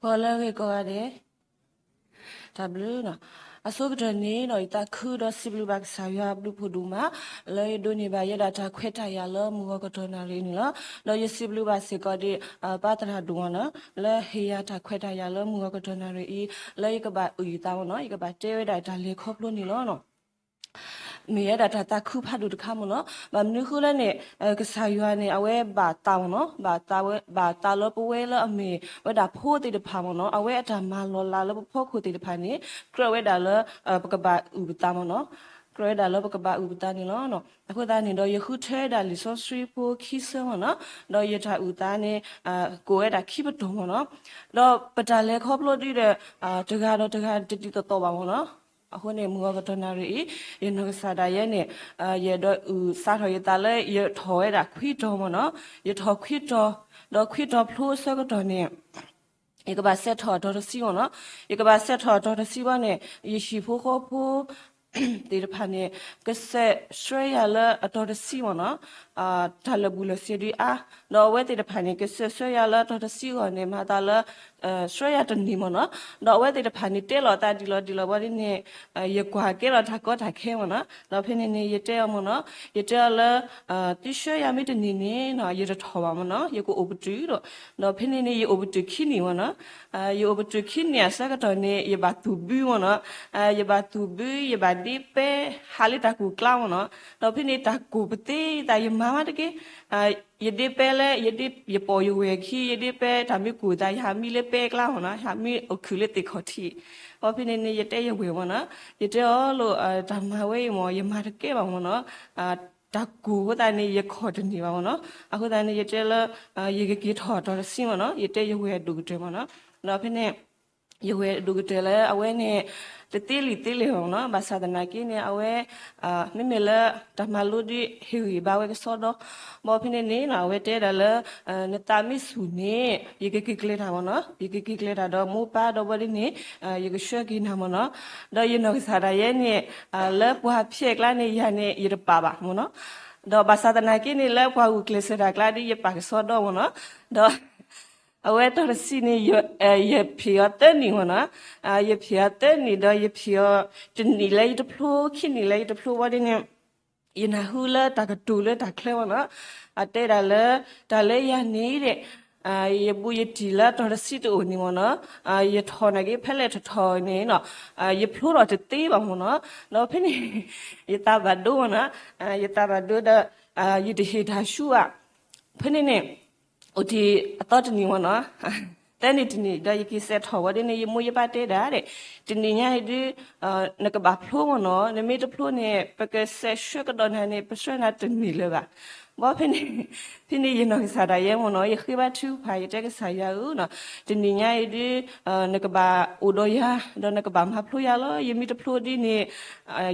ဂီၤလၢအဂ့ၤကိးဂၤဒဲး, တၢ်ဘျုးနီၤ. အဆိကတၢၢ်န့ၣ်ဒီး ယသးခုဒီးစံးဘျုးဘၣ်ကစၢ်ယွၤအဘျုးဖးဒိၣ်မး, လၢယဒိးန့ၢ်ဘၣ်ယဲဒၣ်တၢ်ခွဲးတၢ်ယာ်လၢမုၢ်ဂီၤကတီၢ်နၣ်ရံၣ်န့ၣ်လီၤ. ဒီးယစံးဘျုးဘၣ်စ့ၢ်ကီးဒံး ပၢ်သရၣ်ဒိၣ်မးနီၤ, လၢဟ့ၣ်ယၤတၢ်ခွဲးတၢ်ယာ်လၢမုၢ်ဂီၤကတီၢ်နၣ်ရံၣ်အံၤ, လၢယကဘၣ်အုၣ်ယသးမ့ၢ်နီၤ, ယကဘၣ်တဲဝဲဒၣ်တၢ်လဲၤခီဖျိန့ၣ်လီၤနီၤ. မ့ၢ်ဝဲဒၣ်တၢ်သးခုဖးဒိၣ်တခါမ့ၢ်နီၤ. ဘၣ်မနုၤဃိလဲၣ်န့ၣ်, ကစၢ်ယွၤန့ၣ် အဝဲဘၣ်သးမ့ၢ်နီၤ, ဘၣ်သးဝဲ, ဘၣ်သးလၢပဝဲလၢအမ့ၢ်ဝဲဒၣ်ဖိသ့ၣ်တဖၣ်မ့ၢ်နီၤ, အဝဲအတၢ်မၤလီၤလးလၢပဖီခိၣ်သ့ၣ်တဖၣ်န့ၣ် ကြၢးဝဲဒၣ်လၢ ပကဘၣ်အုၣ်ပသးမ့ၢ်နီၤ, ကြၢးဝဲဒၣ်လၢပကဘၣ်အုၣ်ပသးန့ၣ်လီၤ. အဃိသတးန့ၣ်ဒီး ယဃုထၢဝဲဒၣ်လံာ်စီဆှံဖိခံဆၢမ့ၢ်နီၤ, ဒီးယတၢ်အုၣ်သးန့ၣ် ကိးဝဲဒၣ်ခံပတီၢ်မ့ၢ်နီၤ, ဒီးပတၢ်လဲၤခီဖျိဒ်ဒီး တဂၤဒီးတဂၤတဒ်သိးသိးဘၣ်မ့ၢ်နီၤ. အဃိန့ၣ် မုၢ်ဂီၤကတီၢ်နၣ်ရံၣ်အံၤ, ယနီၢ်ကစၢ်ဒၣ်ယဲန့ၣ်, ယအဲၣ်ဒိးအုၣ်သးထီၣ်ယသးလၢယထီၣ်ဝဲဒၣ်ခွံတီၤမ့ၢ်နီၤ, ယထီၣ်ခွံတီၤ, ဒီးခွံတီၤဖျိအဆၢကတီၢ်န့ၣ် ယကဘၣ်စဲးထီၣ်အတီၤတဆံမ့ၢ်နီၤ, ယကဘၣ်စဲးထီၣ်အတီၤတဆံဘၣ်န့ၣ် ယဟံၣ်ဖိဃီဖိ သ့ၣ်တဖၣ်န့ၣ် ကစဲးဆှၢယၤလၢအတီၤတဆံမ့ၢ်နီၤ, တၢ်လၢာ်ဘူၣ်လၢာ်စ့ၤဒုးအါ, ဒီးအဝဲသ့ၣ်တဖၣ်န့ၣ် ကစဲးဆှၢယၤလၢအတီၤတဆံအဂီၢ်န့ၣ် မၤသးလၢ ဆှၢယၤတနံၣ်မ့ၢ်နီၤ, ဒီးအဝဲသ့ၣ်တဖၣ်န့ၣ် တဲလီၤသးဒ်လီၤဒ်လီၤဘၣ်ဒ်န့ၣ်, ယကွၢ်ကဲလီၤတၢ်ကီတၢ်ခဲမ့ၢ်နီၤ, ဒီးဖဲန့ၣ်န့ၣ် ယတဲအီၤမ့ၢ်နီၤ, ယတဲအီၤလၢ သုဆှၢယၤမ့ၢ်တနံၣ်န့ၣ်နီၤ ယတထီၣ်ဘၣ်မ့ၢ်နီၤ, ယကအိၣ်ပတုာ်ဒီး, ဒီးဖဲန့ၣ်န့ၣ် ယအိၣ်ပတုာ်ခံနံၣ်မ့ၢ်နီၤ, ယအိၣ်ပတုာ်ခံနံၣ်အဆၢကတီၢ်န့ၣ် ယဘၣ်သူၣ်ဘုမ့ၢ်နီၤ, ယဘၣ်သူၣ်ဘု ယဘၣ်ဒ့ပဲ ဟးလၢတၢ်ကူၣ်ကျါမ့ၢ်နီၤ, ဒီးဖဲန့ၣ်တၢ်ကူၣ်ပသ့သး ယမၤမးတက့ၢ်, ယဒ့ပဲလၢ ယပိာ်ယဝဲၢ်ခံ ယဒ့ပဲတၢ်မ့ၢ်ကူၣ်သး ယဟးမံလၢပဲကျါမ့ၢ်နီၤ, ယဟးမံအိၣ်ခုၣ်လၢသ့ၣ်ခီၣ်ထံး, ဒီးဖဲန့ၣ်န့ၣ် ယတဲယဝဲၢ်မ့ၢ်နီၤ, ယတဲအီၤလၢ တၢ်မၤဝဲအံၤမ့ၢ် ယမၤတကဲဘၣ်မ့ၢ်နီၤ, တၢ်ကူၣ်အဃိသတးန့ၣ် ယခီၣ်တန့ၢ်ဘၣ်မ့ၢ်နီၤ, အဃိသတးန့ၣ် ယတဲလၢ ယကက့ၤထီၣ်အတီၤတဆံမ့ၢ်နီၤ, ယတဲယဝဲၢ်အဒိၣ်ကတၢၢ်မ့ၢ်နီၤ, ဒီးဖဲန့ၣ် ယဝဲၢ်အဒိၣ်ကတၢၢ်လၢအဝဲန့ၣ် တသ့လံာ်သ့လဲၢ်ဘၣ်မ့ၢ်နီၤ, ဘၣ်ဆၣ်သနာ်က့န့ၣ် အဝဲ မ့မ့ၢ်လၢတၢ်မၤလိဒ်ဟ့ၣ်ဂံၢ်ဘါဝဲကစီဒီ, ဘၣ်ဖဲန့ၣ်န့ၣ် အဝဲတဲဒၣ်လၢ နသးမ့ၢ်ဆူၣ်န့ၣ် ယကက့ၤကျဲၤတၢ်မ့ၢ်နီၤ, ယကက့ၤကျဲၤတၢ်ဒီးမိၢ်ပၢ်ဒီးဘၣ်ဒ်န့ၣ် ယကဆှၢက့ၤနၤမ့ၢ်နီၤ, ဒီးယနီၢ်ကစၢ်ဒၣ်ယဲန့ၣ် လၢပှၤဖျဲးကျါန့ၣ် ယၤန့ၣ် ယတပာ်ဘၣ်မ့ၢ်နီၤ, ဒီးဘၣ်ဆၣ်သနာ်က့န့ၣ် လၢပှၤဂုာ်ကျဲးစၢးတၢ်ကျါဒ်ယပာ်ကစီဒီမ့ၢ်နီၤ, ဒီး အဝဲတီၤတဆံန့ၣ် ယဖံးအီၤသၢနံၣ်မ့ၢ်နီၤ, ယဖံးအီၤသၢနံၣ်ဒီးယဖံးအီၤ တနံၣ်လၢယတဖျိ ခံနံၣ်လၢယတဖျိဝဲဒ်န့ၣ် ယနၢ်ဟူလၢတၢ်ကတိၤလၢတၢ်ချၢမ့ၢ်နီၤ, အတဲဒၣ်လၢ တၢ်လၢယၤန့ၣ်ဒီး ယဘူးယတံၢ်လၢတီၤတဆံတအိၣ်န့ၣ်မ့ၢ်နီၤ, ယထီၣ်နာ်က့ဖဲလဲၣ်ထီၣ်ထီၣ်န့ၣ်နီၤ, ယဖျိထီၣ်တသ့ဘၣ်မ့ၢ်နီၤ, ဒီးဖဲန့ၣ် ယသးဘၣ်ဒိမ့ၢ်နီၤ, ယသးဘၣ်ဒိဒီး ယတဟ့ၣ်တၢ်ဆူဘၣ် ဖဲန့ၣ်န့ၣ် အိၣ်တ့ၢ်အသီတနံၣ်မ့ၢ်နီၤ, သၢနံၣ်တနံၣ် ဒီးယက့ၤစဲးထီၣ်ဝဲဒ်န့ၣ် ယမိၢ်ယပၢ်တဲဒၣ်ဒီး တနံၣ်ညါအံၤဒုး နကဘၣ်ဖျိမ့ၢ်နီၤ, နမ့ၢ်တဖျိန့ၣ် ပကစဲးဆှၢကဒီးနၤန့ၣ် ပဆှၢနၤတန့ၢ်လၢၤဘၣ်. ဘၣ်ဖဲန့ၣ် ဖဲန့ၣ်ယနီၢ်ကစၢ်ဒၣ်ယဲမ့ၢ်နီၤ, ယဃ့ဘါထုကဖၣ် ယတဲကစၢ်ယွၤဧၢ, တနံၣ်ညါအံၤဒုး နကဘၣ်အိၣ်ဒီးယၤ ဒီးနကဘၣ်မၤဖျိယၤလီၤ. ယမ့ၢ်တဖျိဒ်န့ၣ်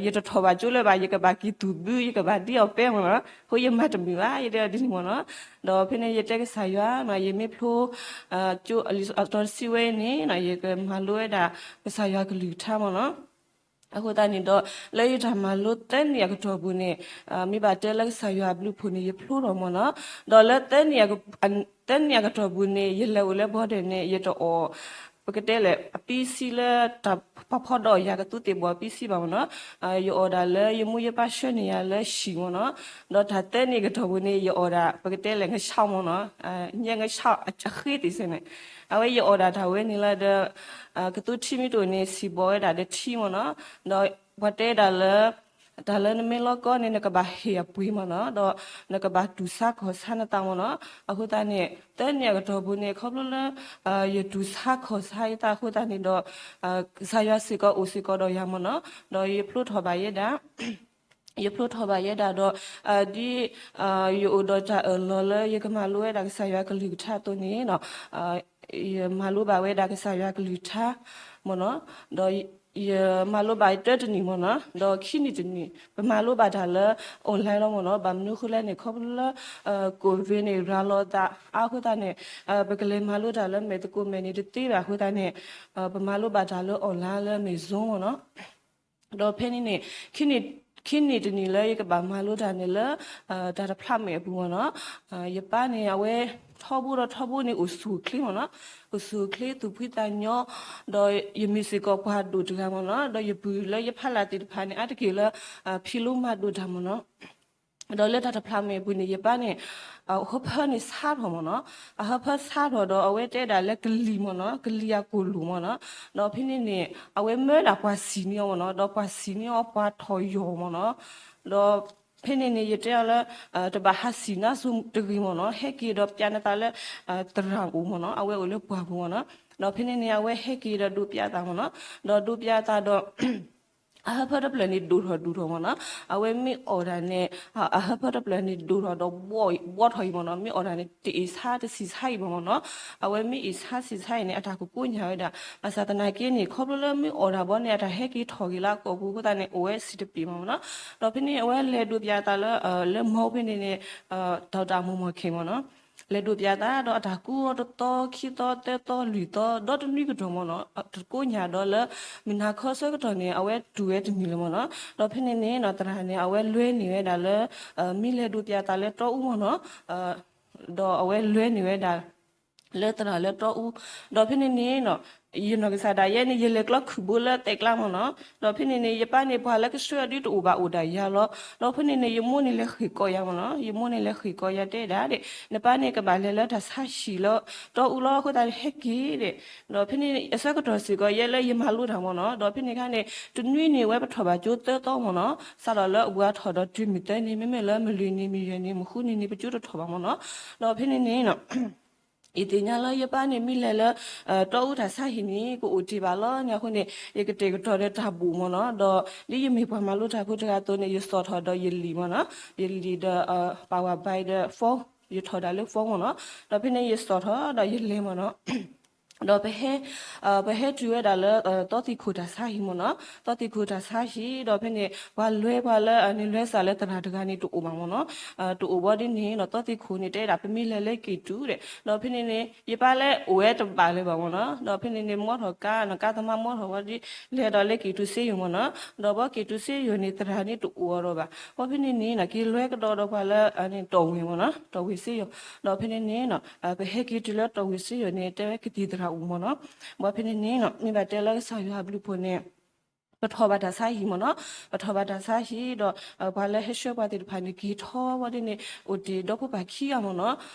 ယတထီၣ်ဘၣ်ကၠိလၢၤဘၣ်, ယကဘၣ်က့ၤသူၣ်ဘု ယကဘၣ်ဒ်အီၤပဲမ့ၢ်နီၤ, အဃိယမၤတမုာ်ဘၣ် ယတဲအီၤဒ်န့ၣ်မ့ၢ်နီၤ. ဒီးဖဲန့ၣ်ယတဲကစၢ်ယွၤနီၤ, ယမ့ၢ်ဖျိ ကၠိအတီၤတဆံဝဲန့ၣ် ယကမၤလိဝဲဒၣ် ကစၢ်ယွၤကလုၢ်ကထါမ့ၢ်နီၤ. အဃိသတးန့ၣ်ဒီး လၢယတၢ်မၤလိသၢနံၣ်အကတီၢ်ပူၤန့ၣ် မ့ၢ်ဘၣ်တဲလၢကစၢ်ယွၤအဘျုးအဖှိၣ်န့ၣ် ယဖျိထီၣ်မ့ၢ်နီၤ. ဒီးလၢ သၢနံၣ်အကတီၢ်ပူၤန့ၣ် ယလဲၤအိၣ်လၢ border န့ၣ် ယတအီၣ် ပကတဲလဲၣ် အပံစံလၢ တၢ်ပာ်ဖီဒီးယၤကသူသ့ၣ်ဘီအပံစံဘၣ်မ့ၢ်နီၤ. ယအီၣ်ဒၣ်လၢယမိၢ်ယပၢ်ဆှၢန့ၢ်ယၤလၢဟံၣ်မ့ၢ်နီၤ. ဒီးတၢ်သၢနံၣ်အကတီၢ်ပူၤန့ၣ် ယအီၣ်ဒၣ် ပကတဲလဲၣ် ငါးခြောက်မ့ၢ်နီၤ, ငါးခြောက်အဃ့သ့ၣ်စဲန့ၣ်, အဝဲယအီၣ်ဒၣ်တၢ်ဝဲန့ၣ်လၢဒီး ကသူထံမ့ၢ်တအိၣ်န့ၣ် စံၣ်ဘီၣ်ဝဲဒၣ်ဒီးထံမ့ၢ်နီၤ. ဒီးပှၤတဲဒၣ်လၢ တၢ်လၢနမ့ၢ်လီၤကီန့ၣ် နကဘၣ်ဟ့ၣ်အပှ့ၤမ့ၢ်နီၤ, ဒီးနကဘၣ်တူၢ်ဆါခီၣ်ဆါနသးမ့ၢ်နီၤ. အဃိသတးန့ၣ် သၢနံၣ်အကတီၢ်ပူၤန့ၣ် ခီဖျိလၢ ယတူၢ်ဆါခီၣ်ဆါယသးအဃိသတးန့ၣ်ဒီး ကစၢ်ယွၤစ့ၢ်ကီးအိၣ်စ့ၢ်ကီးဒီးယၤမ့ၢ်နီၤ, ဒီးယဖျိထီၣ်ဘၣ်ယဲဒၣ် ယဖျိထီၣ်ဘၣ်ယဲဒၣ်ဒီး ဒ် ယအိၣ်ဒီးတၢ်အၢၣ်လီၤလၢယကမၤလိဝဲဒၣ်ကစၢ်ယွၤကလုၢ်ကထါအသိးန့ၣ် ယမၤလိဘၣ်ဝဲဒၣ်ကစၢ်ယွၤကလုၢ်ကထါမ့ၢ်နီၤ, ဒီးယမၤလိဘၣ်တၢတနံၣ်မ့ၢ်နီၤ, ဒီးခံနံၣ်တနံၣ် ပမၤလိဘၣ်တၢ်လၢ online လီၤမ့ၢ်နီၤ, ဘၣ်မနုၤဃိလဲၣ်န့ၣ် ခီဖျိလၢ COVID န့ၣ် ရၤလီၤသးအါအဃိသတးန့ၣ် ပကလဲၤမၤလိတၢ်လၢမဲာ်သကိးမဲာ်န့ၣ်တသ့ဘၣ်အဃိသတးန့ၣ် ပမၤလိဘၣ်တၢ်လၢ online လၢမဲာ် Zoom မ့ၢ်နီၤ. ဒီးဖဲန့ၣ်န့ၣ် ခံနံၣ်တနံၣ်လၢယကဘၣ်မၤလိတၢ်န့ၣ်လၢ တၢ်တဖျးမဲာ်အပူၤမ့ၢ်နီၤ, ယပၢ်န့ၣ် အဝဲ ထီဘိဒီးထီဘိန့ၣ်အိၣ်ဆူၣ်အိၣ်ချ့မ့ၢ်နီၤ, အိၣ်ဆူၣ်အိၣ်ချ့သူၣ်ဖှံသးညီ, ဒီးယမ့ၢ်စ့ၢ်ကီးပှၤဒိၣ်တဂၤမ့ၢ်နီၤ, ဒီးယပုၢ်လၢယဖီလာ်သ့ၣ်တဖၣ်န့ၣ် အါတက့ၢ်လၢ ဖံးလိမၤဒိၣ်တၢ်မ့ၢ်နီၤ. ဒီးလၢတၢ်တဖျးမဲာ်ပူၤန့ၣ် ယပၢ်န့ၣ် အဟၢဖၢန့ၣ်ဆါထီၣ်မ့ၢ်နီၤ, အဟၢဖၢဆါထီၣ်ဒီးအဝဲတဲဒၣ်လၢကလံၤမ့ၢ်နီၤ, ကလံၤအကိၣ်လိၣ်မ့ၢ်နီၤ, ဒီးဖဲန့ၣ်န့ၣ် အဝဲမၢဒၣ်ပှၤစံၣ်န့ၢ်အီၤမ့ၢ်နီၤ, ဒီးပှၤစံၣ်န့ၢ်အီၤပှၤထီၣ်ယီၤမ့ၢ်နီၤ, ဒီးဖဲန့ၣ်န့ၣ် ယတဲအီၤလၢ တဘၣ်ဟးစံၣ်နါစိၤတဂ့ၤမ့ၢ်နီၤ, ဟဲက့ၤဒီးပျးနသးလၢ သရၣ်အိၣ်မ့ၢ်နီၤ, အဝဲအိၣ်လၢပှၢ်ပူၤမ့ၢ်နီၤ, ဒီးဖဲန့ၣ်န့ၣ် အဝဲဟဲက့ၤဒီးဒိးပျးသးမ့ၢ်နီၤ, ဒီးဒိးပျးသးဒီး အဟၢဖၢတဖျၢၣ်န့ၣ်ဒိၣ်ထီၣ်ဒိၣ်ထီၣ်မ့ၢ်နီၤ, အဝဲမ့ၢ်အီၣ်ဒၣ်န့ၣ် အဟၢဖၢတဖျၢၣ်န့ၣ်ဒိၣ်ထီၣ်ဒီး ဘှီထီၣ်အံၤမ့ၢ်နီၤ, မ့ၢ်အီၣ်ဒၣ်န့ၣ် တအ့ၣ်ဆါတဆံးဆါအံၤဘၣ်မ့ၢ်နီၤ, အဝဲမ့ၢ်အ့ၣ်ဆါဆံးဆါအံၤန့ၣ် အတၢ်ကကိညၣ်ဝဲဒၣ်, ဘၣ်ဆၣ်သနာ်က့န့ၣ် ခီဖျိလၢမ့ၢ်အီၣ်ဒၣ်ဘီန့ၣ် အတၢ်ဟဲက့ၤထီၣ်က့ၤလၢအကိာ်ပူၤအဃိသတးန့ၣ် အိၣ်ဝဲစံးတပ့ၢ်မ့ၢ်နီၤ, ဒီးဖဲန့ၣ် အဝဲလဲၤဒိးပျးသးလၢ လၢမီဖဲန့ၣ်န့ၣ် ဒီးတၢ်မိၢ်မီၢ်ခဲမ့ၢ်နီၤ လဲၤဒိးပျးသးဒီးအတၢ်ကူအီၤတသီခံသီသၢသီလွံၢ်သီ ဒီတနွံကတီၢ်မ့ၢ်နီၤ, တကိညၣ်ဒီးလၢ မုၢ်နၤခီဆၢကတီၢ်န့ၣ် အဝဲတူၢ်ဝဲတန့ၢ်လၢၤမ့ၢ်နီၤ, ဒီးဖဲန့ၣ်န့ၣ်နီၤ သရၣ်န့ၣ် အဝဲလွဲန့ၢ်ဝဲဒၣ်လၢ မ့ၢ်လဲၤဒိးပျးသးလၢတီအူမ့ၢ်နီၤ, ဒီးအဝဲလွဲန့ၢ်ဝဲဒၣ် လၢသရၣ်လၢတီအူ, ဒီးဖဲန့ၣ်န့ၣ်နီၤ ယနီၢ်ကစၢ်ဒၣ်ယဲန့ၣ် ယလဲၤကျီခုၣ်ဘိလၢသဲးကျါမ့ၢ်နီၤ, ဒီးဖဲန့ၣ်န့ၣ် ယပၢ်န့ၣ် ပှၤလၢကဆှၢအီၤဒ်တအိၣ်ဘၣ်အိၣ်ဒၣ်ယၤလီၤ, ဒီးဖဲန့ၣ်န့ၣ် ယမိၢ်န့ၣ်လဲၤဃ့ၢ်ကီးယၤမ့ၢ်နီၤ, ယမိၢ်န့ၣ်လဲၤဃ့ၢ်ကီးယၤတဲဒၣ်ဒၣ် နပၢ်န့ၣ်ကဘၣ်လဲၤလၢတၢ်ဆါဟံၣ်လၢတီအူလီၤအဃိသတးန့ၣ် ဟဲက့ၤဒၣ်, ဒီးဖဲန့ၣ်အဆၢကတီၢ်စ့ၢ်ကီး ယဲလၢယမၤလိတၢ်မ့ၢ်နီၤ, ဒီးဖဲန့ၣ်ခါန့ၣ် တနွံန့ၣ် ဝဲပထီၣ်ဘၣ်ကၠိသၢသီမ့ၢ်နီၤ, စးထီၣ်လၢအဝၤထီၣ်ဒီးတုၤမုၢ်သၢနံၤ မ့မ့ၢ်လၢမုၢ်လွံၢ်နံၤ မုၢ်ယဲၢ်နံၤ မုၢ်ဃုနံၤန့ၣ် ပကၠိတထီၣ်ဘၣ်မ့ၢ်နီၤ, ဒီးဖဲန့ၣ်န့ၣ် ယသ့ၣ်ညါလၢယပၢ်န့ၣ်မ့ၢ်လဲၤလၢ တီအူတၢ်ဆါဟံၣ်န့ၣ် ကအိၣ်တ့ၢ်ဘၣ်လီၤန့ၣ်အဃိန့ၣ် ယကတဲာ်ကတီၤဒီးတၢ်ဘူၣ်မ့ၢ်နီၤ, ဒီးဒ်ယမ့ၢ်ပှၤမၤလိတၢ်ဖိတဂၤအသိးန့ၣ် ယစိာ်ထီၣ်ဒီးယလံာ်မ့ၢ်နီၤ, ယလံာ်ဒီး power bi ဒီး phone ယထီၣ်ဒၣ်လၢ phone မ့ၢ်နီၤ, ဒီးဖဲန့ၣ်ယစိာ်ထီၣ်ဒီးယလဲၤမ့ၢ်နီၤ ဒီးပဟဲ ပဟဲတုၤဝဲဒၣ်လၢ သီသံၣ်ခိၣ်တၢ်ဆါဟံၣ်မ့ၢ်နီၤ, သီသံၣ်ခိၣ်တၢ်ဆါဟံၣ် ဒီးဖဲန့ၣ် ပှၤလွဲပှၤလၢအန့ၣ်လွဲစးလၢသရၣ်တဂၤန့ၣ်တအိၣ်ဘၣ်မ့ၢ်နီၤ, တအိၣ်ဘၣ်ဒ်န့ၣ်နီၤ သီသံၣ်ခိၣ်န့ၣ် တဲဒၣ်ပမ့ၢ်လဲၤလၢက့ၤတုၤဒီး ဒီးဖဲန့ၣ်န့ၣ် ယပၢ်လၢအိၣ်ဝဲတဘၣ်လၢၤဘၣ်မ့ၢ်နီၤ, ဒီးဖဲန့ၣ်န့ၣ် မီထီၣ်ကါနီၤ ကါသမါမီထီၣ်ဝဲဒ် လဲၤဒီးလၢက့ၤတုၤစ့ယိၤမ့ၢ်နီၤ, ဒီးဘီက့ၤတုၤစ့ယိၤန့ၣ် သရၣ်န့ၣ်တအိၣ်အီၤဒီးဘၣ်, ဘီဖဲန့ၣ်န့ၣ်နီၤ က့ၤလွဲကဒီးဒီးပှၤလၢ တီၣ်ဝ့ၤမ့ၢ်နီၤ တီၣ်ဝ့ၤစ့ယိၤ, ဒီးဖဲန့ၣ်န့ၣ်နီၤ ပဟဲက့ၤတုၤလၢတီၣ်ဝ့ၤစ့ယိၤန့ၣ် တဲဝဲကသံၣ်သရၣ်အိၣ်မ့ၢ်နီၤ, ဘီဖဲန့ၣ်န့ၣ်နီၤ မ့ၢ်ဘၣ်တဲလၢကစၢ်ယွၤအဘျုးအဖှိၣ်န့ၣ် ပထီၣ်ဘၣ်တၢ်ဆါဟံၣ်မ့ၢ်နီၤ, ပထီၣ်ဘၣ်တၢ်ဆါဟံၣ်ဒီး ပှၤလၢဟဲဆှၢပှၤသ့ၣ်တဖၣ်န့ၣ် က့ၤထီၣ်ဘီဒ်န့ၣ် အိၣ်တ့ၢ်ဒီဖိပၢ်ခံဂၤမ့ၢ်နီၤ,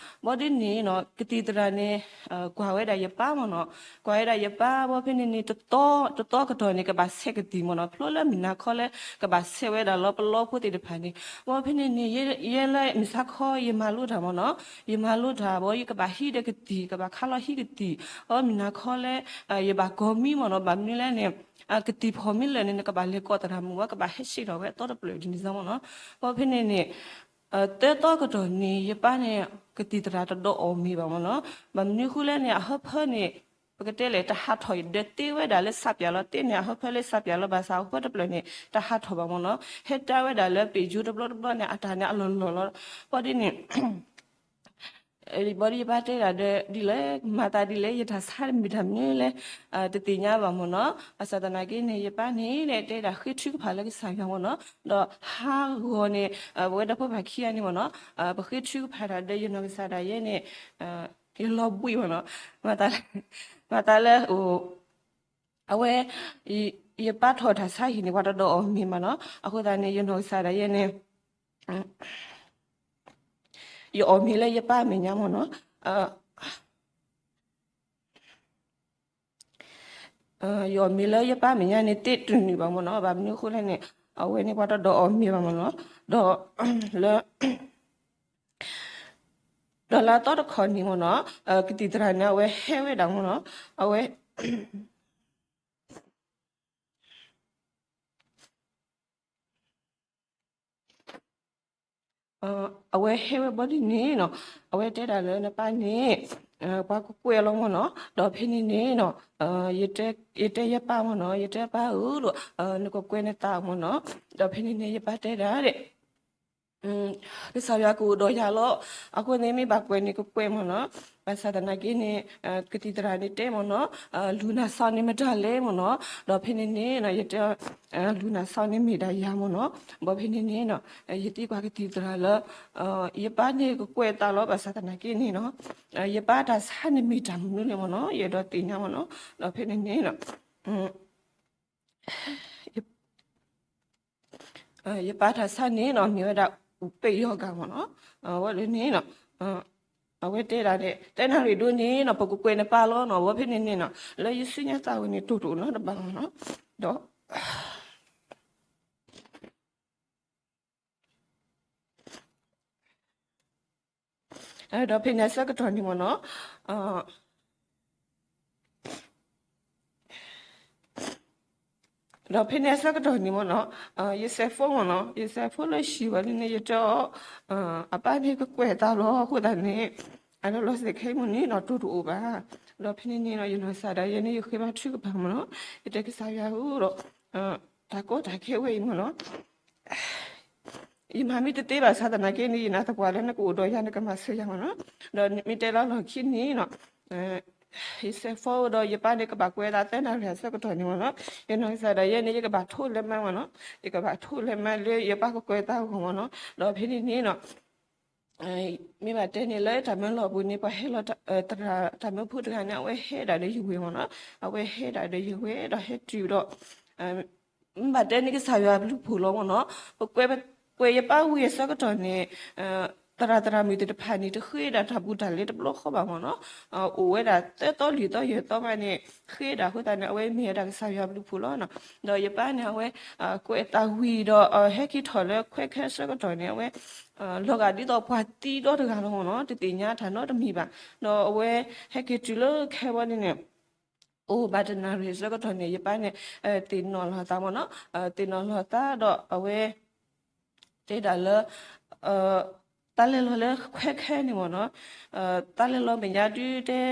ဘီဒ်န့ၣ်နီၤ ကသံၣ်သရၣ်န့ၣ် ကွၢ်ဝဲဒၣ်ယပၢ်မ့ၢ်နီၤ, ကွၢ်ဝဲဒၣ်ယပၢ် ဘီဖဲန့ၣ်န့ၣ် တသီ တသီကတီၢ်န့ၣ် ကဘၣ်ဆဲးကသံၣ်မ့ၢ်နီၤ, ဖျိလၢမုၢ်နၤခီလၢ ကဘၣ်ဆဲးဝဲဒၣ်လီၤပလီဖိသ့ၣ်တဖၣ်န့ၣ်, ဘီဖဲန့ၣ်န့ၣ် ယဲလၢမုၢ်ဆါခီ ယမၤလိတၢ်မ့ၢ်နီၤ, ယမၤလိတၢ်ဘီ ယကဘၣ်ဟံးဒီးကသံၣ် ကဘၣ်ခါလီၤဟံးကသံၣ်, အမုၢ်နၤခီလၢ ယဘၣ်ကိးမံမ့ၢ်နီၤ, ဘၣ်မနုၤလဲၣ်န့ၣ် ကသံၣ်ဖီၣ်မ့ၢ်လၢာ်န့ၣ် နကဘၣ်လဲၤကိးသရၣ်မုၣ်ဝဲ ကဘၣ်ဟဲဆှံထီၣ်ဝဲအသီတဖျၢၣ်ဒ်န့ၣ်မ့ၢ်နီၤ, ဘီဖဲန့ၣ်န့ၣ် သၢသီကတီၢ်န့ၣ် ယပၢ်န့ၣ် ကသံၣ်သရၣ်တဒိးအီၣ်မ့ၤဘၣ်မ့ၢ်နီၤ, ဘၣ်မနုၤဃိလဲၣ်န့ၣ် အဟၢဖၢန့ၣ် ပကတဲလဲၣ် တဟးထီၣ်ဒီးသ့ဝဲဒၣ်လၢစးပၠးလီၤ, သ့န့ၣ် အဟၢဖၢလၢစးပၠးလီၤ, ဘၣ်ဆၣ်အဟၢဖၢတဖျၢၣ်န့ၣ် တဟးထီၣ်ဘၣ်မ့ၢ်နီၤ, ဟဲတၢ်ဝဲဒၣ်လၢပ့ၢ်ယိတဘျီတဘျီန့ၣ် အတၢ်န့ၣ်အလီၢ်လီၢ်လီၤ, ဘီဒ်န့ၣ် ဘီဒ်ယပၢ်တဲဒၣ်ဒီး ဒ်လဲၣ် မၤသးဒ်လဲၣ် ယတၢ်ဆါတမံၤတၢ်မနုၤလဲၣ် တသ့ၣ်ညါဘၣ်မ့ၢ်နီၤ, ဘၣ်ဆၣ်သနာ်က့န့ၣ် ယပၢ်န့ၣ် တဲဒၣ်ဃ့ထုကဖၣ်လၢကစၢ်ယွၤမ့ၢ်နီၤ, ဒီးဟးဂီၤန့ၣ် ပဝဲဒီဖိပၢ်ခံဂၤန့ၣ်မ့ၢ်နီၤ, ပဃ့ထုကဖၣ်တၢ်ဒီးယနီၢ်ကစၢ်ဒၣ်ယဲန့ၣ် ယလီၤဘှံးမ့ၢ်နီၤ, မၤသးလၢ အဝဲ ယပၢ်ထီၣ်တၢ်ဆါဟံၣ်န့ၣ် ပှၤတဒိးအီၣ်မ့ၤမ့ၢ်နီၤ, အဃိသတးန့ၣ် ယနီၢ်ကစၢ်ဒၣ်ယဲန့ၣ် ယအီၣ်မ့ၤလၢယပၢ်အမဲာ်ညါမ့ၢ်နီၤ, ယအီၣ်မ့ၤလၢယပၢ်အမဲာ်ညါန့ၣ် သ့တနုာ်ဘၣ်မ့ၢ်နီၤ, ဘၣ်မနုၤအဃိလဲၣ်န့ၣ် အဝဲန့ၣ်ပှၤတဒိးအီၣ်မ့ၤဘၣ်မ့ၢ်နီၤ, ဒီး ဒီးလၢအသီတခီန့ၣ်မ့ၢ်နီၤ, ကသံၣ်သရၣ်န့ၣ် အဝဲဟဲဝဲဒၣ်မ့ၢ်နီၤ, အဝဲ အဝဲဟဲဝဲဘီဒ်န့ၣ်နီၤ, အဝဲတဲဒၣ်လၢနပၢ်န့ၣ် ပှၤကကွဲၢ်လီၤမ့ၢ်နီၤ, ဒီးဖဲန့ၣ်န့ၣ်နီၤ ယတဲယပၢ်မ့ၢ်နီၤ, ယတဲပၢ်ဧၢဒီး နကကွဲၢ်နသးမ့ၢ်နီၤ, ဒီးဖဲန့ၣ်န့ၣ် ယပၢ်တဲဒၣ်ဒ် ကစၢ်ယွၤကအိၣ်ဒီးယၤလီၤ. အဃိန့ၣ်မ့ၢ်ဘၣ်ကွဲးန့ၣ်ကကွဲးမ့ၢ်နီၤ. ဘၣ်ဆၣ်သနာ်က့န့ၣ် ကသံၣ်သရၣ်န့ၣ်တဲမ့ၢ်နီၤ, လူၤနၤစၢ်န့ၣ်မတၤလဲၣ်မ့ၢ်နီၤ. ဒီးဖဲန့ၣ်န့ၣ် ယတဲ လူၤနၤစၢ်န့ၣ်မ့ၢ်ဒၣ်ယၤမ့ၢ်နီၤ. ဘီဖဲန့ၣ်န့ၣ် ယသံကွၢ်ကသံၣ်သရၣ်လၢ ယပၢ်န့ၣ်ကကွဲးအသးလီၤ. ဘၣ်ဆၣ်သနာ်က့န့ၣ်နီၤ ယပၢ်တၢ်ဆါန့ၣ်မ့ၢ်တၢ်မနုၤလဲၣ်မ့ၢ်နီၤ, ယအဲၣ်ဒိးသ့ၣ်ညါမ့ၢ်နီၤ. ဒီးဖဲန့ၣ်န့ၣ် ယပၢ်တၢ်ဆါန့ၣ်နီၤ မ့ၢ်ဝဲဒၣ် ပ့ယီၤဂၤမ့ၢ်နီၤ. ဝဲဒၣ်န့ၣ် အဝဲတဲဒၣ်န့ၣ် တဲနၣ်ရံၣ်ဒိၣ်န့ၣ်နီၤ ပကကွဲးနပၢ်လီၤနီၤ. ဝဲဖဲန့ၣ်န့ၣ်နီၤ လၢယစုညါသးဝဲန့ၣ် တိၢ်တအိၣ်နီတဘျီနီၤ. ဒီး ဒီးဖဲန့ၣ်အဆၢကတီၢ်န့ၣ်မ့ၢ်နီၤ ဒီးဖဲန့ၣ်အဆၢကတီၢ်န့ၣ်မ့ၢ်နီၤ ယစဲးဖိမ့ၢ်နီၤ ယစဲးဖိလၢဟံၣ်ဝဲလံန့ၣ် ယတဲအီၤ အပၢ်န့ၣ်ကကွဲးအသးလီၤ. အဃိသတးန့ၣ် အလီၤစဲးခဲအံၤမ့ၢ်န့ၣ်နီၤ တိၢ်တအိၣ်ဘၣ်. ဒီးဖဲန့ၣ်န့ၣ်နီၤ ယနီၢ်ကစၢ်ဒၣ်ယဲန့ၣ် ယဃ့ဘါထုကဖၣ်မ့ၢ်နီၤ ယတဲကစၢ်ယွၤဧၢဒီး တၢ်ကီတၢ်ခဲဝဲအံၤမ့ၢ်နီၤ ယမၤမ့ၢ်တသ့ဘၣ်ဆၣ်သနာ်က့န့ၣ် ယနာ်သပှၢ်လၢနကအိၣ်ဒီးယၤ နကမၤစၢၤယၤမ့ၢ်နီၤ. ဒီးမ့ၢ်တဲလီၤလီၢ်ခံန့ၣ်နီၤ ယစဲးဖိဒီးယပၢ်န့ၣ် ကဘၣ်ကွဲးသးသၢနၣ်ရံၣ်အဆၢကတီၢ်န့ၣ်မ့ၢ်နီၤ ယနီၢ်ကစၢ်ဒၣ်ယဲန့ၣ် ယကဘၣ်ထိးလဲၤမါမ့ၢ်နီၤ ယကဘၣ်ထိးလဲၤမါလၢယပၢ်ကကွဲးသးအဂီၢ်မ့ၢ်နီၤ. ဒီးဖဲန့ၣ်န့ၣ်နီၤ မ့ၢ်ဘၣ်တဲန့ၣ်လၢတၢ်မၢလီၢ်ပူၤန့ၣ် ပှၤဟဲလီၤ တၢ်မၢဖိတဂၤန့ၣ် အဝဲဟဲဒၣ်ဒီးယဝဲမ့ၢ်နီၤ အဝဲဟဲဒၣ်ဒီးယဝဲဒီးဟဲတုၤဒီး မ့ၢ်ဘၣ်တဲန့ၣ် ကစၢ်ယွၤဘျုးဖှိၣ်လီၤမ့ၢ်နီၤ. ပကွဲး ပကွဲးယပၢ်ဝံၤအဆၢကတီၢ်န့ၣ် သရၣ်သရၣ်မုၣ်သ့ၣ်တဖၣ်န့ၣ် တဃ့ဒၣ်တၢ်ဘူးတၢ်လဲတဘျီဃီဘၣ်မ့ၢ်နီၤ. အိၣ်ဝဲဒၣ်သၢသီလွံၢ်သီယဲၢ်သီမးန့ၣ် ဃ့ဒၣ်အဃိသတးန့ၣ် အဝဲမ့ၢ်ဝဲဒၣ်ကစၢ်ယွၤဘျုးဖှိၣ်လီၤနီၤ. ဒီးယပၢ်န့ၣ် အဝဲ ကွဲးအသးဝံၤဒီး ဟဲက့ၤထီၣ်လၢခွဲးခဲဆၢကတီၢ်န့ၣ် အဝဲ လီၤဂာ်ဒ်သိးပှၤသံဒီတဂၤလီၤမ့ၢ်နီၤ. တသ့ၣ်ညါတၢ်နီတမံၤဘၣ်. ဒီးအဝဲဟဲက့ၤတုၤလၢခဲဘီန့ၣ်န့ၣ် အိၣ်ဘၣ်တနၣ်ရံၣ်ဆၢကတီၢ်န့ၣ် ယပၢ်န့ၣ် သ့ၣ်နီၣ်လီၤသးမ့ၢ်နီၤ. သ့ၣ်နီၣ်လီၤသးဒီးအဝဲ တဲဒၣ်လၢ တၢ်လဲၤလီၤလၢခွဲးခဲန့ၣ်မ့ၢ်နီၤ, တၢ်လဲၤလီၤမဲာ်ညါဒုးတဲ တၢ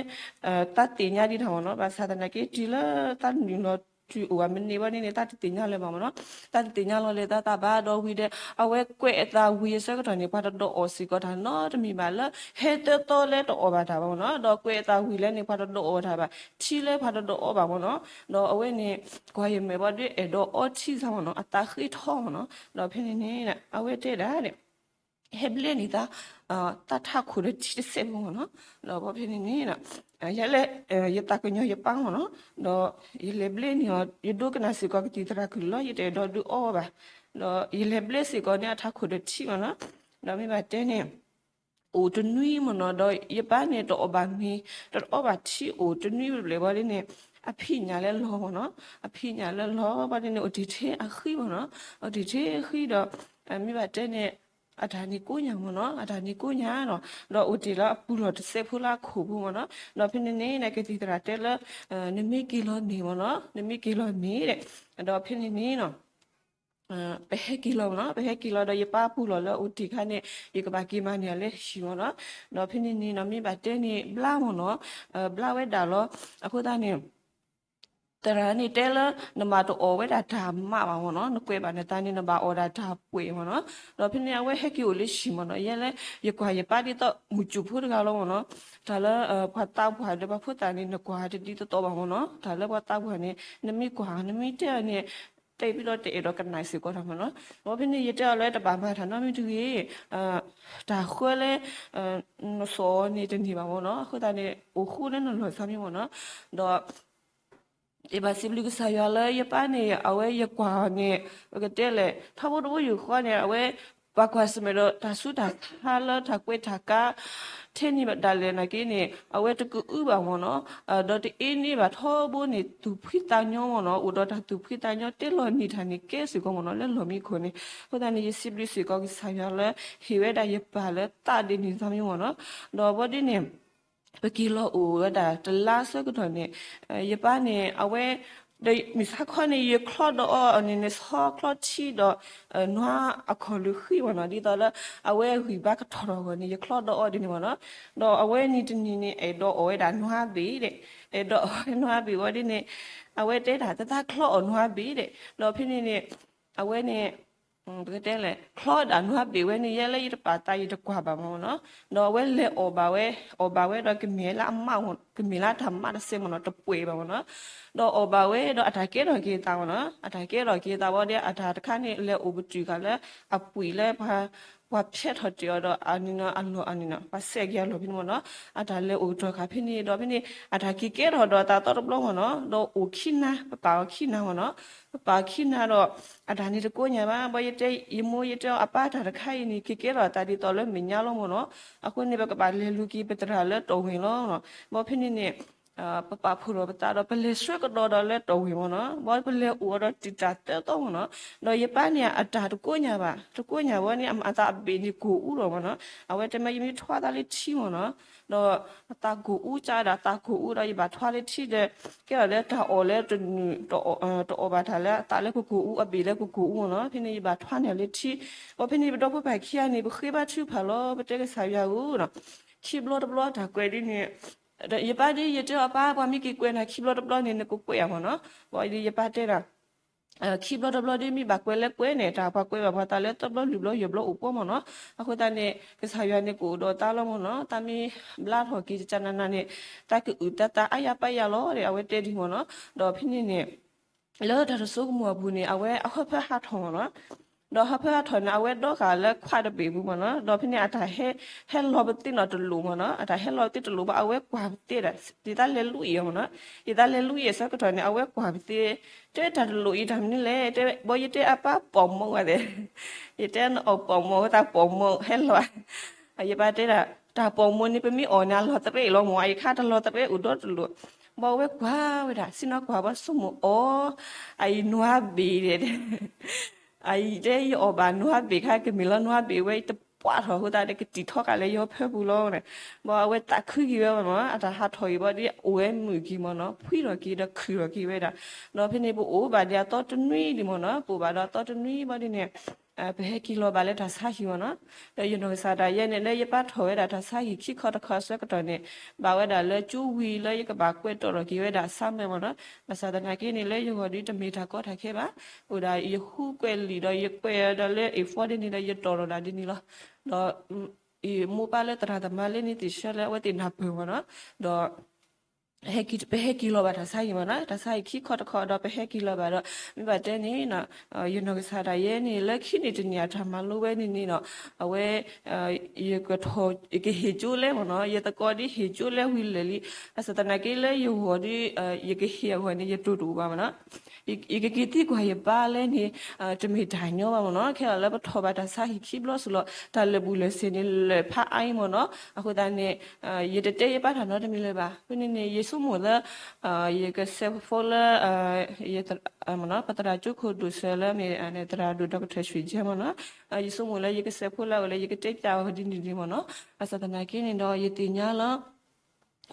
်သ့ၣ်ညါဒံးတၢ်မ့ၢ်နီၤ. ဘၣ်ဆၣ်သနာ်က့ တုၤလၢတၢ်နုာ်လီၤတုၤအိၣ်ဘၣ်မ့ၢ်န့ၢ်ဘၣ်န့ၣ်န့ၣ် တၢ်တသ့ၣ်ညါလၢၤဘၣ်မ့ၢ်နီၤ. တၢ်တသ့ၣ်ညါလီၤလၢၤသးဘၣ်ဒီးဝံၤဒီး အဝဲကွဲးအသးဝံၤအဆၢကတီၢ်န့ၣ် ပှၤတဒိးအီၣ်စ့ၢ်ကီးတၢ်နီတမံၤဘၣ်လၢ ဟဲသၢသီလၢတအီၣ်ဘၣ်တၢ်ဘၣ်မ့ၢ်နီၤ. ဒီးကွဲးအသးဝံၤလၢန့ၣ် ပှၤတဒိးအီၣ်တၢ်ဘၣ်, ထံလၢပှၤတဒိးအီဘၣ်မ့ၢ်နီၤ. ဒီးအဝဲန့ၣ် ကွၢ်ယမဲာ်ဘၣ်ဒီးအဲၣ်ဒိးအီထံစ့ၢ်မ့ၢ်နီၤ, အသးဃ့ထီမ့ၢ်နီၤ. ဒီးဖဲန့ၣ်န့ၣ် အဝဲတဲဒၣ် ဟဲဘျဲန့ၢ်သး တၢ်ထးခိၣ်ဒီးထံတစဲးဖိမ့ၢ်နီၤ. ဒီးဖဲန့ၣ်န့ၣ် ယဲလဲၣ် ယသးကညီၤယပၢ်မ့ၢ်နီၤ. ဒီးယလဲၤဘျဲန့ၢ်အီၤ, ယဒိကနၣ်စ့ၢ်ကီးကသံၣ်သရၣ်ကုၢ်လီၤ, ယတအဲၣ်ဒိးဒုးအီဘၣ်. ဒီးယလဲၤဘျဲစ့ၢ်ကီးန့ၣ်အထးခိၣ်ဒီးထံမ့ၢ်နီၤ. ဒီးမ့ၢ်ဘၣ်တဲန့ၣ် အိၣ်တနွံမ့ၢ်နီၤ, ဒီးယပၢ်န့ၣ် တအီၣ်ဘၣ်မ့ၤ တအီဘၣ်ထံအိၣ်တနွံဘျဲၣ်ဘျဲၣ်ဘၣ်ဒ်န့ၣ် အဖံးညၣ်လဲၤလီၤမ့ၢ်နီၤ. အဖံးညၣ်လဲၤလီၤဘၣ်ဒ်န့ၣ် အိၣ်တ့ၢ်ထဲအဃံမ့ၢ်နီၤ. အိၣ်တ့ၢ်ထဲအဃံဒီး မ့ၢ်ဘၣ်တဲန့ၣ် အတၢ်န့ၣ်ကိးညၣ်မ့ၢ်နီၤ, အတၢ်န့ၣ်ကိးညၣ်နီၤ. ဒီးအိၣ်တ့ၢ်လၢအပူၤလီၢ်တစဲးဖိလၢအခိၣ်ပူၤမ့ၢ်နီၤ. ဒီးဖဲန့ၣ်န့ၣ် ကသံၣ်သရၣ်တဲလၢ နမ့ၢ်က့ၤလီၤန့ၣ်မ့ၢ်နီၤ, နမ့ၢ်က့ၤလီၤန့ၣ်ဒီး ဒီးဖဲန့ၣ်န့ၣ်နီၤ ပဟဲက့ၤလီၤမ့ၢ်နီၤ. ပဟဲက့ၤလီၤဒီးယပၢ်ပူၤလီၢ်လၢအအိၣ်တ့ၢ်ခါန့ၣ် ယကဘၣ်က့ၤမၤန့ၢ်အီၤလၢဟံၣ်မ့ၢ်နီၤ. ဒီးဖဲန့ၣ်န့ၣ်နီၤ မ့ၢ်ဘၣ်တဲန့ၣ် ဘျါမ့ၢ်နီၤ, ဘျါဝဲဒၣ်လီၤ. အဃိသတးန့ၣ် သရၣ်န့ၣ်တဲလၢ နမၤတအီၣ်ဝဲဒၣ်တၢ်မးဘၣ်မ့ၢ်နီၤ, နကွဲးဘၣ်နသးန့ၣ် နဘၣ်အီၣ်ဒၣ်တၢ်ပှဲၤမ့ၢ်နီၤ. ဒီးဖဲန့ၣ် အဝဲဟဲက့ၤအိၣ်လၢဟံၣ်မ့ၢ်နီၤ. ယဲလၢ ယကွၢ်ယပၢ်ဒ်သိးမုၢ်စူၣ်ဖိတဂၤလီၤမ့ၢ်နီၤ. တၢ်လၢ ပှၤသးပှၢ်ဒီးပှၤဖိသၣ်န့ၣ် နကွၢ်တဒ်သိးသိးဘၣ်မ့ၢ်နီၤ. တၢ်လၢပှၤသးပှၢ်န့ၣ် နမ့ၢ်ကွၢ် နမ့ၢ်တဲအီၤန့ၣ် တဲဘၣ်ဒီးတအဲၣ်ဒိးကနၣ်စ့ၢ်ကီးတၢ်မ့ၢ်နီၤ. ဒီးဖဲန့ၣ် ယတဲအီၤလၢ တဘၣ်မၤတၢ်နီတမံၤတဂ့ၤ, တၢ်ဃၢလၢ နစီၣ်အီၤန့ၣ်တန့ၢ်ဘၣ်မ့ၢ်နီၤ. အဃိသတးန့ၣ် အိၣ်ဃူလၢနလီၢ်စ့ၢ်မ့ၢ်နီၤ. ဒီး ယဘၣ်စံးဘျုးကစၢ်ယွၤလၢယပၢ်န့ၣ် အဝဲယကွၢ်အီၤန့ၣ် ပကတဲလဲၣ် ထီဘိတဘိယူၢ်ဃီန့ၣ် အဝဲ ပှၤကွၢ်ဆၢၣ်မဲာ်ဒီးတၢ်ဆူးတၢ်ဆါလၢတၢ်ကွဲးတၢ်ကါ ထဲန့ၣ်ဒၣ်လဲာ်နာ်က့န့ၣ် အဝဲတကအုဘၣ်မ့ၢ်နီၤ, ဒီးတအ့န့ၢ်ဘၣ်ထီဘိန့ၣ် သူၣ်ဖှံသးညီမ့ၢ်နီၤ, အိၣ်ဒီးတၢ်သူၣ်ဖှံသးညီ တဲလီၤနံၤတၢ်န့ၣ်ကဲစ့ၢ်ကီးမ့ၢ်နီၤ လၢလီၢ်မံခိၣ်န့ၣ်. အဃိသတးန့ၣ် ယစံးဘျုးစ့ၢ်ကီးကစၢ်ယွၤလၢ ဟ့ၣ်ဝဲဒၣ်ယပၢ်လၢသးဒ်န့ၣ်သးမ့ၢ်နီၤ. ဒီးဘီဒ်န့ၣ် ပက့ၤလီၤအိၣ်ဝဲဒၣ်တလါဆၢကတီၢ်န့ၣ် ယပၢ်န့ၣ် အဝဲ မုၢ်ဆါခီန့ၣ် ယချီဒီးအီၤန့ၣ် နဆီချီထံဒီး နွါအခီၣ်လုၢ်ဃံမ့ၢ်နီၤ, ဒ်သိးလၢ အဝဲဂံၢ်ဘါကထီၣ်ထီၣ်အဂီၢ်န့ၣ် ယချီဒီးအီၤဒ်န့ၣ်မ့ၢ်နီၤ. ဒီးအဝဲနံၤတနံၤန့ၣ် အဲၣ်ဒိးအီၣ်ဝဲဒၣ်နွါဘ့ၣ်ဒဲး, အဲၣ်ဒိးအီၣ်ဝဲနွါဘ့ၣ်ဝဲဒ်န့ၣ် အဝဲတဲဒၣ် တသးချီအီၣ်နွါဘ့ၣ်ဒဲး. ဒီးဖဲန့ၣ်န့ၣ် အဝဲန့ၣ် ပကတဲလဲၣ် ချီဒၣ်နွါဘ့ၣ်ဝဲန့ၣ် ယဲလၢယတပာ်သးယတကွၢ်ဘၣ်မ့ၢ်နီၤ. ဒီးအဝဲလဲၤအီၣ်ဘၣ်ဝဲ အီၣ်ဘၣ်ဝဲဒီးကမ့ၢ်လၢအမး ကမ့ၢ်လၢတၢ်မးတစဲးမ့ၢ်နီၤ တပှဲၤဘၣ်မ့ၢ်နီၤ. ဒီးအီၣ်ဘၣ်ဝဲဒီးအတၢ်ကဲထီၣ်က့ၤသးမ့ၢ်နီၤ အတၢ်ကဲထီၣ်က့ၤသးဝဲဒီး အတၢ်တခါန့ၣ် လဲၤအိၣ်ပတုာ်ဃာ်လၢအပှံာ်လၢ ပှၤဖျဲးထီၣ်တ့ၢ်အီၤဒီးအန့ၣ်နီၤ အလီၢ်အန့ၣ်နီၤ ပှၤစဲးက့ၤအလီၢ်ဖဲန့ၣ်မ့ၢ်နီၤ. အတၢ်လဲၤအိၣ်ကတီၢ်ဃာ်ဖဲန့ၣ်ဒီးဖဲန့ၣ် အတၢ်က့ၤကဲထီၣ်ဒီးသးသီတဘျီမ့ၢ်နီၤ ဒီးအိၣ်ခံနၤ ပပာ်အီၤခံနၤမ့ၢ်နီၤ. ပပာ်အီၤခံနၤဒီး အတၢ်န့ၣ်တကိးညါဘၣ် ဘၣ်ယတဲ ယမိၢ်ယတဲအီၤအပၢ်တၢ်တခါအံၤန့ၣ် က့ၤကဲထီၣ်အသးဒ်သိးလၢမဲာ်ညါလီၤမ့ၢ်နီၤ. အဃိန့ၣ် ပကဘၣ်လဲၤလူၤက့ၤပသရၣ်လၢတီၢ်ဝ့ၤလီၤ. ဘၣ်ဖဲန့ၣ်န့ၣ် ပပာ်ဖှိၣ်ထီၣ်ပသးဒီး ပလဲၤဆှၢကဒီးဒီးလၢတီၢ်ဝ့ၤမ့ၢ်နီၤ. ဘၣ်ပလဲၤအိၣ်အီၤဒီးတုၤတၢ်သၢသီမ့ၢ်နီၤ. ဒီးယပၢ်န့ၣ် အတၢ်တကိးညါဘၣ် တကိးညါဝဲန့ၣ် အမၤသးအဘ့ၣ်န့ၣ်ကိၢ်အူဒီးမ့ၢ်နီၤ. အဝဲတဲမ့ၢ်ယမ့ၢ်ထွါသးလၢထံမ့ၢ်နီၤ ဒီးအသးကိၢ်အူကၢဒၣ် သးကိၢ်အူဒီး ယဘၣ်ထွါလၢထံဒီး ကဲထီၣ်လၢတၢ်အီၣ်လၢတနုာ် တအီၣ်ဘၣ်တၢ်လၢအသးလၢကကိၢ်အူ အဘ့ၣ်လၢကကိၢ်အူမ့ၢ်နီၤ. ဖဲန့ၣ် ယဘၣ်ထွါန့ၢ်လၢထံ. ဘၣ်ဖဲန့ၣ် ပဒီဖိပၢ်ခံဂၤန့ၣ် ပဃ့ဘါထုကဖၣ်လီၤ ပတဲကစၢ်ယွၤဧၢ ခံဘျီတဘျီတၢ်ကွဲးဒ်န့ၣ် ယပၢ်ဒ် ယတဲအီၤပၢ် ပှၤမ့ၢ်က့ၤကွဲးနၤခံဘျီတဘျီန့ၣ် နကကွဲးယၤမ့ၢ်နီၤ. ဘၣ်ဒီးယပၢ်တဲဒၣ် ခံဘျီတဘျီဒ်မ့ၢ်ဘၣ်ကွဲးလၢကွဲးန့ၣ် တၢ်ပှၤကွဲးဘၣ်ပှၤသးလၢသၢဘျီလွံၢ်ဘျီယဲၢ်ဘျီအိၣ်ပှီၢ်မ့ၢ်နီၤ. အဃိသတးန့ၣ် ကစၢ်ယွၤန့ၣ်ကအိၣ်ဒီးသးလီၤမ့ၢ်နီၤ. သးမ့ၢ်ဘျါထီၣ်က့ၤတကနနၤန့ၣ် သးကအုၣ်သးသးအါယါပၢ်ယါလီၤဒီး အဝဲတဲဒ်မ့ၢ်နီၤ. ဒီးဖဲန့ၣ်န့ၣ် လၢတၢ်တစိကမီၤအပူၤန့ၣ် အဝဲအဟၢဖၢဟးထီၣ်မ့ၢ်နီၤ. ဒီးဟၢဖၢဟးထီၣ်န့ၣ် အဝဲဒီဃာ်လၢခွးတဘ့ၣ်ပူၤမ့ၢ်နီၤ. ဒီးဖဲန့ၣ် အတၢ်ဟဲ ဟဲလီၤပသ့နီတလိာ်မ့ၢ်နီၤ. အတၢ်ဟဲလီၤပသ့တလိာ်ဘၣ် အဝဲကွၢ်ပသ့ဒၣ် ယသးလဲၤလူအံၤမ့ၢ်နီၤ. ယသးလဲၤလူအံၤအဆၢကတီၢ်န့ၣ် အဝဲကွၢ်ပသ့ တဲတၢ်တလိာ်အံၤတၢ်မနုၤလဲၣ် တဲ ဘၣ်ယတဲအပၢ်ပိာ်မိၣ်ဝဲသ့ၣ် ယတဲနအီၣ်ပိာ်မိၣ် တၢ်ပိာ်မိၣ်ဟဲလီၤ ယပၢ်တဲဒၣ် တၢ်ပိာ်မိၣ်န့ၣ် ပမ့ၢ်အီၣ်န့ၣ် အလီၤသရဲးလီၤမ့ၢ် အံၤခါတလီၤသရဲးအိၣ်ဒီတလိၤ. ဘၣ်ဝဲကွၢ်ဝဲဒၣ် စံၣ်နီၤကွၢ်ဘၣ်ဆိကမိၣ်အီၤ အအံၤနွါဘ့ၣ်ဒဲး အအံၤတဲယအီၣ်ဘၣ်နွါဘ့ၣ်ခါ ကမ့ၢ်လီၤနွါဘ့ၣ်ဝဲ ယတပှၢ်ထီၣ်အဃိသတးဒီး ကတံာ်ထီၣ်ကးလၢယဟၢဖၢပူၤလီၤန့ၣ်. ဘၣ်ဝဲသးခုက့ၤဝဲမ့ၢ်နီၤ အတၢ်ဟးထီၣ်က့ၤဘၣ်ဒီး အိၣ်ဝဲမုာ်က့ၤမ့ၢ်နီၤ ဖှံထီၣ်က့ၤဒီးခုၣ်ထီၣ်က့ၤဝဲဒၣ်. ဒီးဖဲန့ၣ် ပအိၣ်ဘၣ်ဒံးအသီတနွံဒံးမ့ၢ်နီၤ ပအိၣ်ဘၣ်ဒီးအသီတနွံဘၣ်ဒ်န့ၣ် ပဟဲက့ၤလီၤဘၣ်လၢတၢ်ဆါဟံၣ်မ့ၢ်နီၤ. ဒီးယနီၢ်ကစၢ်ဒၣ်ယဲန့ၣ် လၢယပၢ်ထီၣ်ဝဲဒၣ်တၢ်ဆါဟံၣ်ခံခီတခီအဆၢကတီၢ်န့ၣ် ဘၣ်ဝဲဒၣ်လၢကၠိဝံၤလၢယကဘၣ်ကွဲးတီၣ်ထီၣ်က့ၤဝဲဒၣ်ဆါမၢ်မ့ၢ်နီၤ. ဘၣ်ဆၣ်သနာ်က့န့ၣ် လၢယဂီၢ်ဒီးတမ့ၢ်တၢ်ကီတၢ်ခဲဘၣ်. အိၣ်ဒၣ်ယဃုကွဲးလံာ်ဒီး ယကွဲးဒီးလၢ A four ဒ်န့ၣ်ဒီး ယတီၣ်ထီၣ်ဒၣ်ဒ်န့ၣ်လီၤ. ဒီး ယမိၢ်ပၢ်လၢသရၣ်သမါလၢန့ၣ်သ့ၣ်ဆၢလၢအဝဲသ့ၣ်နၢ်ပၢၢ်မ့ၢ်နီၤ. ဒီး ပဟဲက့ၤလီၤဘၣ်တၢ်ဆါဟံၣ်မ့ၢ်နီၤ တၢ်ဆါဟံၣ်ခံခီတခီဒီး ပဟဲက့ၤလီၤဘၣ်ဒီး မ့ၢ်ဘၣ်တဲန့ၣ် ယနီၢ်ကစၢ်ဒၣ်ယဲန့ၣ် လၢခံန့ၣ်တန့ၢ်အတၢ်မၤလိဝဲန့ၣ်န့ၣ်နီၤ အဝဲ ယကထီၣ် ယကဟ့ၣ်ကၠိလဲမ့ၢ်နီၤ ယသကိးဒ်ဟ့ၣ်ကၠိလဲဝံၤလၢာ်လံ ဘၣ်ဆၣ်သနာ်က့လၢယဂီၢ်ဒီး ယကဟ့ၣ်အဂီၢ်န့ၣ် ယတိၢ်တအိၣ်ဘၣ်မ့ၢ်နီၤ ယကက့ၤသံကွၢ်ယပၢ်လဲန့ၣ် တမ့ၢ်တၢ်ညီဘၣ်မ့ၢ်နီၤ ခဲလၢာ်လၢပထီၣ်ဘၣ်တၢ်ဆါဟံၣ်ခံဘျီစ့ၢ်လီၤ တၢ်လၢာ်ဘူၣ်လၢာ်စ့ၤန့ၣ်လၢာ်ဖးအါအံၤမ့ၢ်နီၤ အဃိသတးန့ၣ် ယတတဲယပၢ်တၢ်နီတမံၤလၢၤဘၣ် ဖဲန့ၣ်န့ၣ် ယဆိကမိၣ်လၢ ယကစဲးဖိလၢ ပသရၣ်ကၠိခိၣ်ဒိၣ်စၢၤလၢမ့ၢ် သရၣ်ဒိၣ်ဒီကထၢၣ်ဆွံၣ်ကၠဲမ့ၢ်နီၤ ယဆိကမိၣ်လၢယကစဲးဖိလၢအအိၣ်လၢယကတဲပျးအီၤဒ်န့ၣ်ဒ်မ့ၢ်နီၤ ဘၣ်ဆၣ်သနာ်က့န့ၣ်ဒီး ယသ့ၣ်ညါလၢ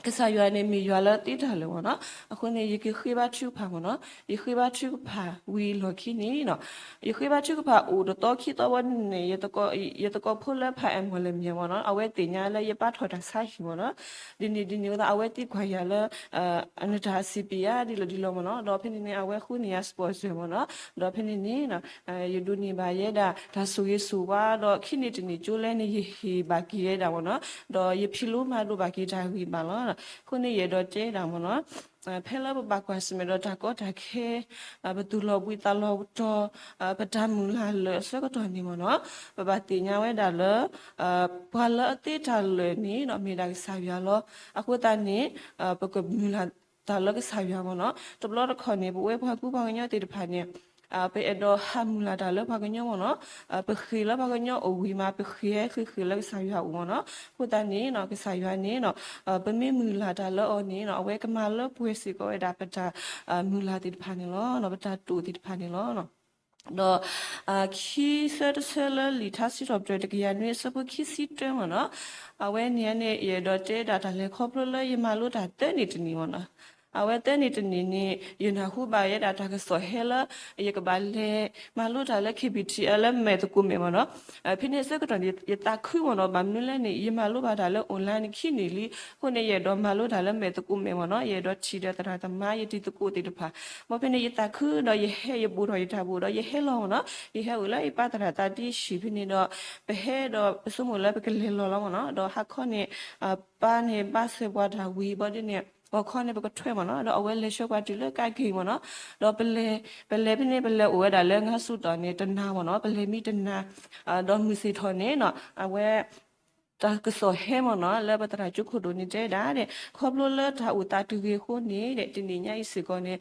ကစၢ်ယွၤန့ၣ်မ့ၢ်ယွၤလၢသ့တၢ်လၢာ်မ့ၢ်နီၤ အဃိန့ၣ် ယကဃ့ဘါထုကဖၣ်မ့ၢ်နီၤ ယဃ့ဘါထုကဖၣ်ဝံၤလီၢ်ခံန့ၣ်နီၤ ယဃ့ဘါထုကဖၣ်အိၣ်တသီခံသီဝဲန့ၣ် ယသကိးဖိလၢဖးအဲၣ်မီၢ်လဲၣ်မ့ၢ်မ့ၢ်နီၤ အဝဲသ့ၣ်ညါလၢယပၢ်ထီၣ်တၢ်ဆါဟံၣ်မ့ၢ်နီၤ ဒ်န့ၣ်ဒ်န့ၣ်ဝဲသတး အဝဲသံကွၢ်ယၤလၢ နတၢ်စံးပ့ၤဧါဒ်လဲၣ်ဒ်လဲၣ်မ့ၢ်နီၤ ဒီးဖဲန့ၣ်န့ၣ် အဝဲဃုန့ၢ်ယၤ sponsor မ့ၢ်နီၤ ဒီးဖဲန့ၣ်န့ၣ် ယဒိးန့ၢ်ဘၣ်ယဲဒၣ် တၢ်ဆိၣ်ဂ့ၤဆိၣ်ဝါဒီး ခံန့ၣ်တန့ၢ်ကၠိလဲန့ၣ် ယဟ့ၣ်ဘၣ်က့ၤယဲဒၣ်မ့ၢ်နီၤ ဒီးယဖံးလိမၤဒိးဘၣ်က့ၤတၢ်ဂ့ၤဘၣ်လီၤ. အဃိန့ၣ် ယအဲၣ်ဒိးတဲဒၣ်မ့ၢ်နီၤ ဖဲလၢပဘၣ်ကွၢ်ဆၢၣ်မဲာ်ဒီးတၢ်ကီတၢ်ခဲ ပသူၣ်လီၤဘှံးသးလီၤတီၤ ပတၢ်မုၢ်လၢ်လၢာ်အဆၢကတီၢ်န့ၣ်မ့ၢ်နီၤ ပဘၣ်သ့ၣ်ညါဝဲဒၣ်လၢ ပှၤလၢအသ့တၢ်လၢာ်န့ၣ် မ့ၢ်ဒၣ်ကစၢ်ယွၤလီၤ. အဃိသတးန့ၣ် ပကမုၢ်လၢ်တၢ်လၢကစၢ်ယွၤမ့ၢ်နီၤ တဘျီတခီၣ်န့ၣ် ပဝဲပှၤကူပှၤကညီသ့ၣ်တဖၣ်န့ၣ် ပအဲၣ်ဒိးဟးမုၢ်လၢ်တၢ်လၢပှၤကညီမ့ၢ်နီၤ ပဃ့ၢ်လၢပှၤကညီအိၣ်ဝံၤမး ပဃ့ၢ်ဟဲဃ့ၢ်ဃ့ၢ်လၢကစၢ်ယွၤအိၣ်မ့ၢ်နီၤ အဃိသတးန့ၣ် ကစၢ်ယွၤန့ၣ် ပမ့ၢ်မုၢ်လၢ်တၢ်လၢအီၤန့ၣ် အဝဲကမၤလၢပှဲၤစ့ၢ်ကီးဝဲဒၣ်ပတၢ်မုၢ်လၢ်သ့ၣ်တဖၣ်န့ၣ်လီၤ ပတၢ်တိာ်သ့ၣ်တဖၣ်န့ၣ်လီၤ. ဒီး ခံဆၢတဆၢလၢလံာ်ထါစံးထီၣ်ပတြၢၤတကယၤနွံအဆၢဖိခံဆံတၢမ့ၢ်နီၤ, အဝဲန့ၣ်န့ၣ် ယအဲၣ်ဒိးတဲဒၣ်တၢ်လဲၤခီဖျိလၢယမၤလိတၢ်သၢန့ၣ်တနံၤမ့ၢ်နီၤ, အဝဲသၢနံၤတနံၤန့ၣ် ယနၢ်ဟူဘၣ်ဝဲဒၣ်တၢ်ကစီၣ်ဟဲလၢ ယကဘၣ်လဲၤမၤလိတၢ်လၢ KBTL လၢမဲာ်သကိးမဲာ်မ့ၢ်နီၤ. ဖဲန့ၣ်ဆၢကတီၢ်န့ၣ် ယသးခုမ့ၢ်နီၤ, ဘၣ်မနုၤလဲၣ်န့ၣ် ယမၤလိဘၣ်တၢ်လၢ online န့ၣ်ခံနံၣ်လံ. အဃိန့ၣ် ယအဲၣ်ဒိးမၤလိတၢ်လၢမဲာ်သကိးမဲာ်မ့ၢ်နီၤ, ယအဲၣ်ဒိးထံၣ်ဒီးသရၣ်သမါ ယတံၤသကိးသ့ၣ်တဖၣ်. ဘၣ်ဖဲန့ၣ် ယသးခုဒီးယဟဲ ယဘူးထီၣ်ယတၢ်ဘူးဒီး ယဟဲလီၤမ့ၢ်နီၤ. ယဟဲအိၣ်လၢယပၢ်သရၣ်သးဒ့ၣ်ဆံးဖဲန့ၣ်ဒီး ပဟဲဒီးပဆိကမိၣ်လၢပကလဲၤလီၤလီၤမ့ၢ်နီၤ. ဒီးဟါခီန့ၣ် ပၢ်န့ၣ်ဘၣ်ဆဲးပှၤတၢ်ဝံၤဘၣ်ဒ်န့ၣ် ဂီၤခီန့ၣ် ပကထွဲမ့ၢ်နီၤ. ဒီးအဝဲလဲၤဆှၢပှၤတုၤလၢကးက့ၤမ့ၢ်နီၤ. ဒီးပလဲၤ ပလဲၤဖဲန့ၣ် ပလဲၤအိၣ်ဝဲဒၣ်လၢ ငါးဆူၣ်တီၢ်န့ၣ် တနၤမ့ၢ်နီၤ, ပလဲၤမံတနၤ ဒီးမုၢ်ဆ့ၣ်ထီၣ်န့ၣ်နီၤ အဝဲ တၢ်ကစီၣ်ဟဲမ့ၢ်နီၤ လၢပသရၣ်ကၠိခိၣ်ဒိၣ်န့ၣ်တဲဒၣ်ဒဲး ခီဖျိလၢတၢ်အိၣ်သးတဂ့ၤအဃိန့ၣ်ဒဲး တနံၤညါအံၤစ့ၢ်ကီးန့ၣ်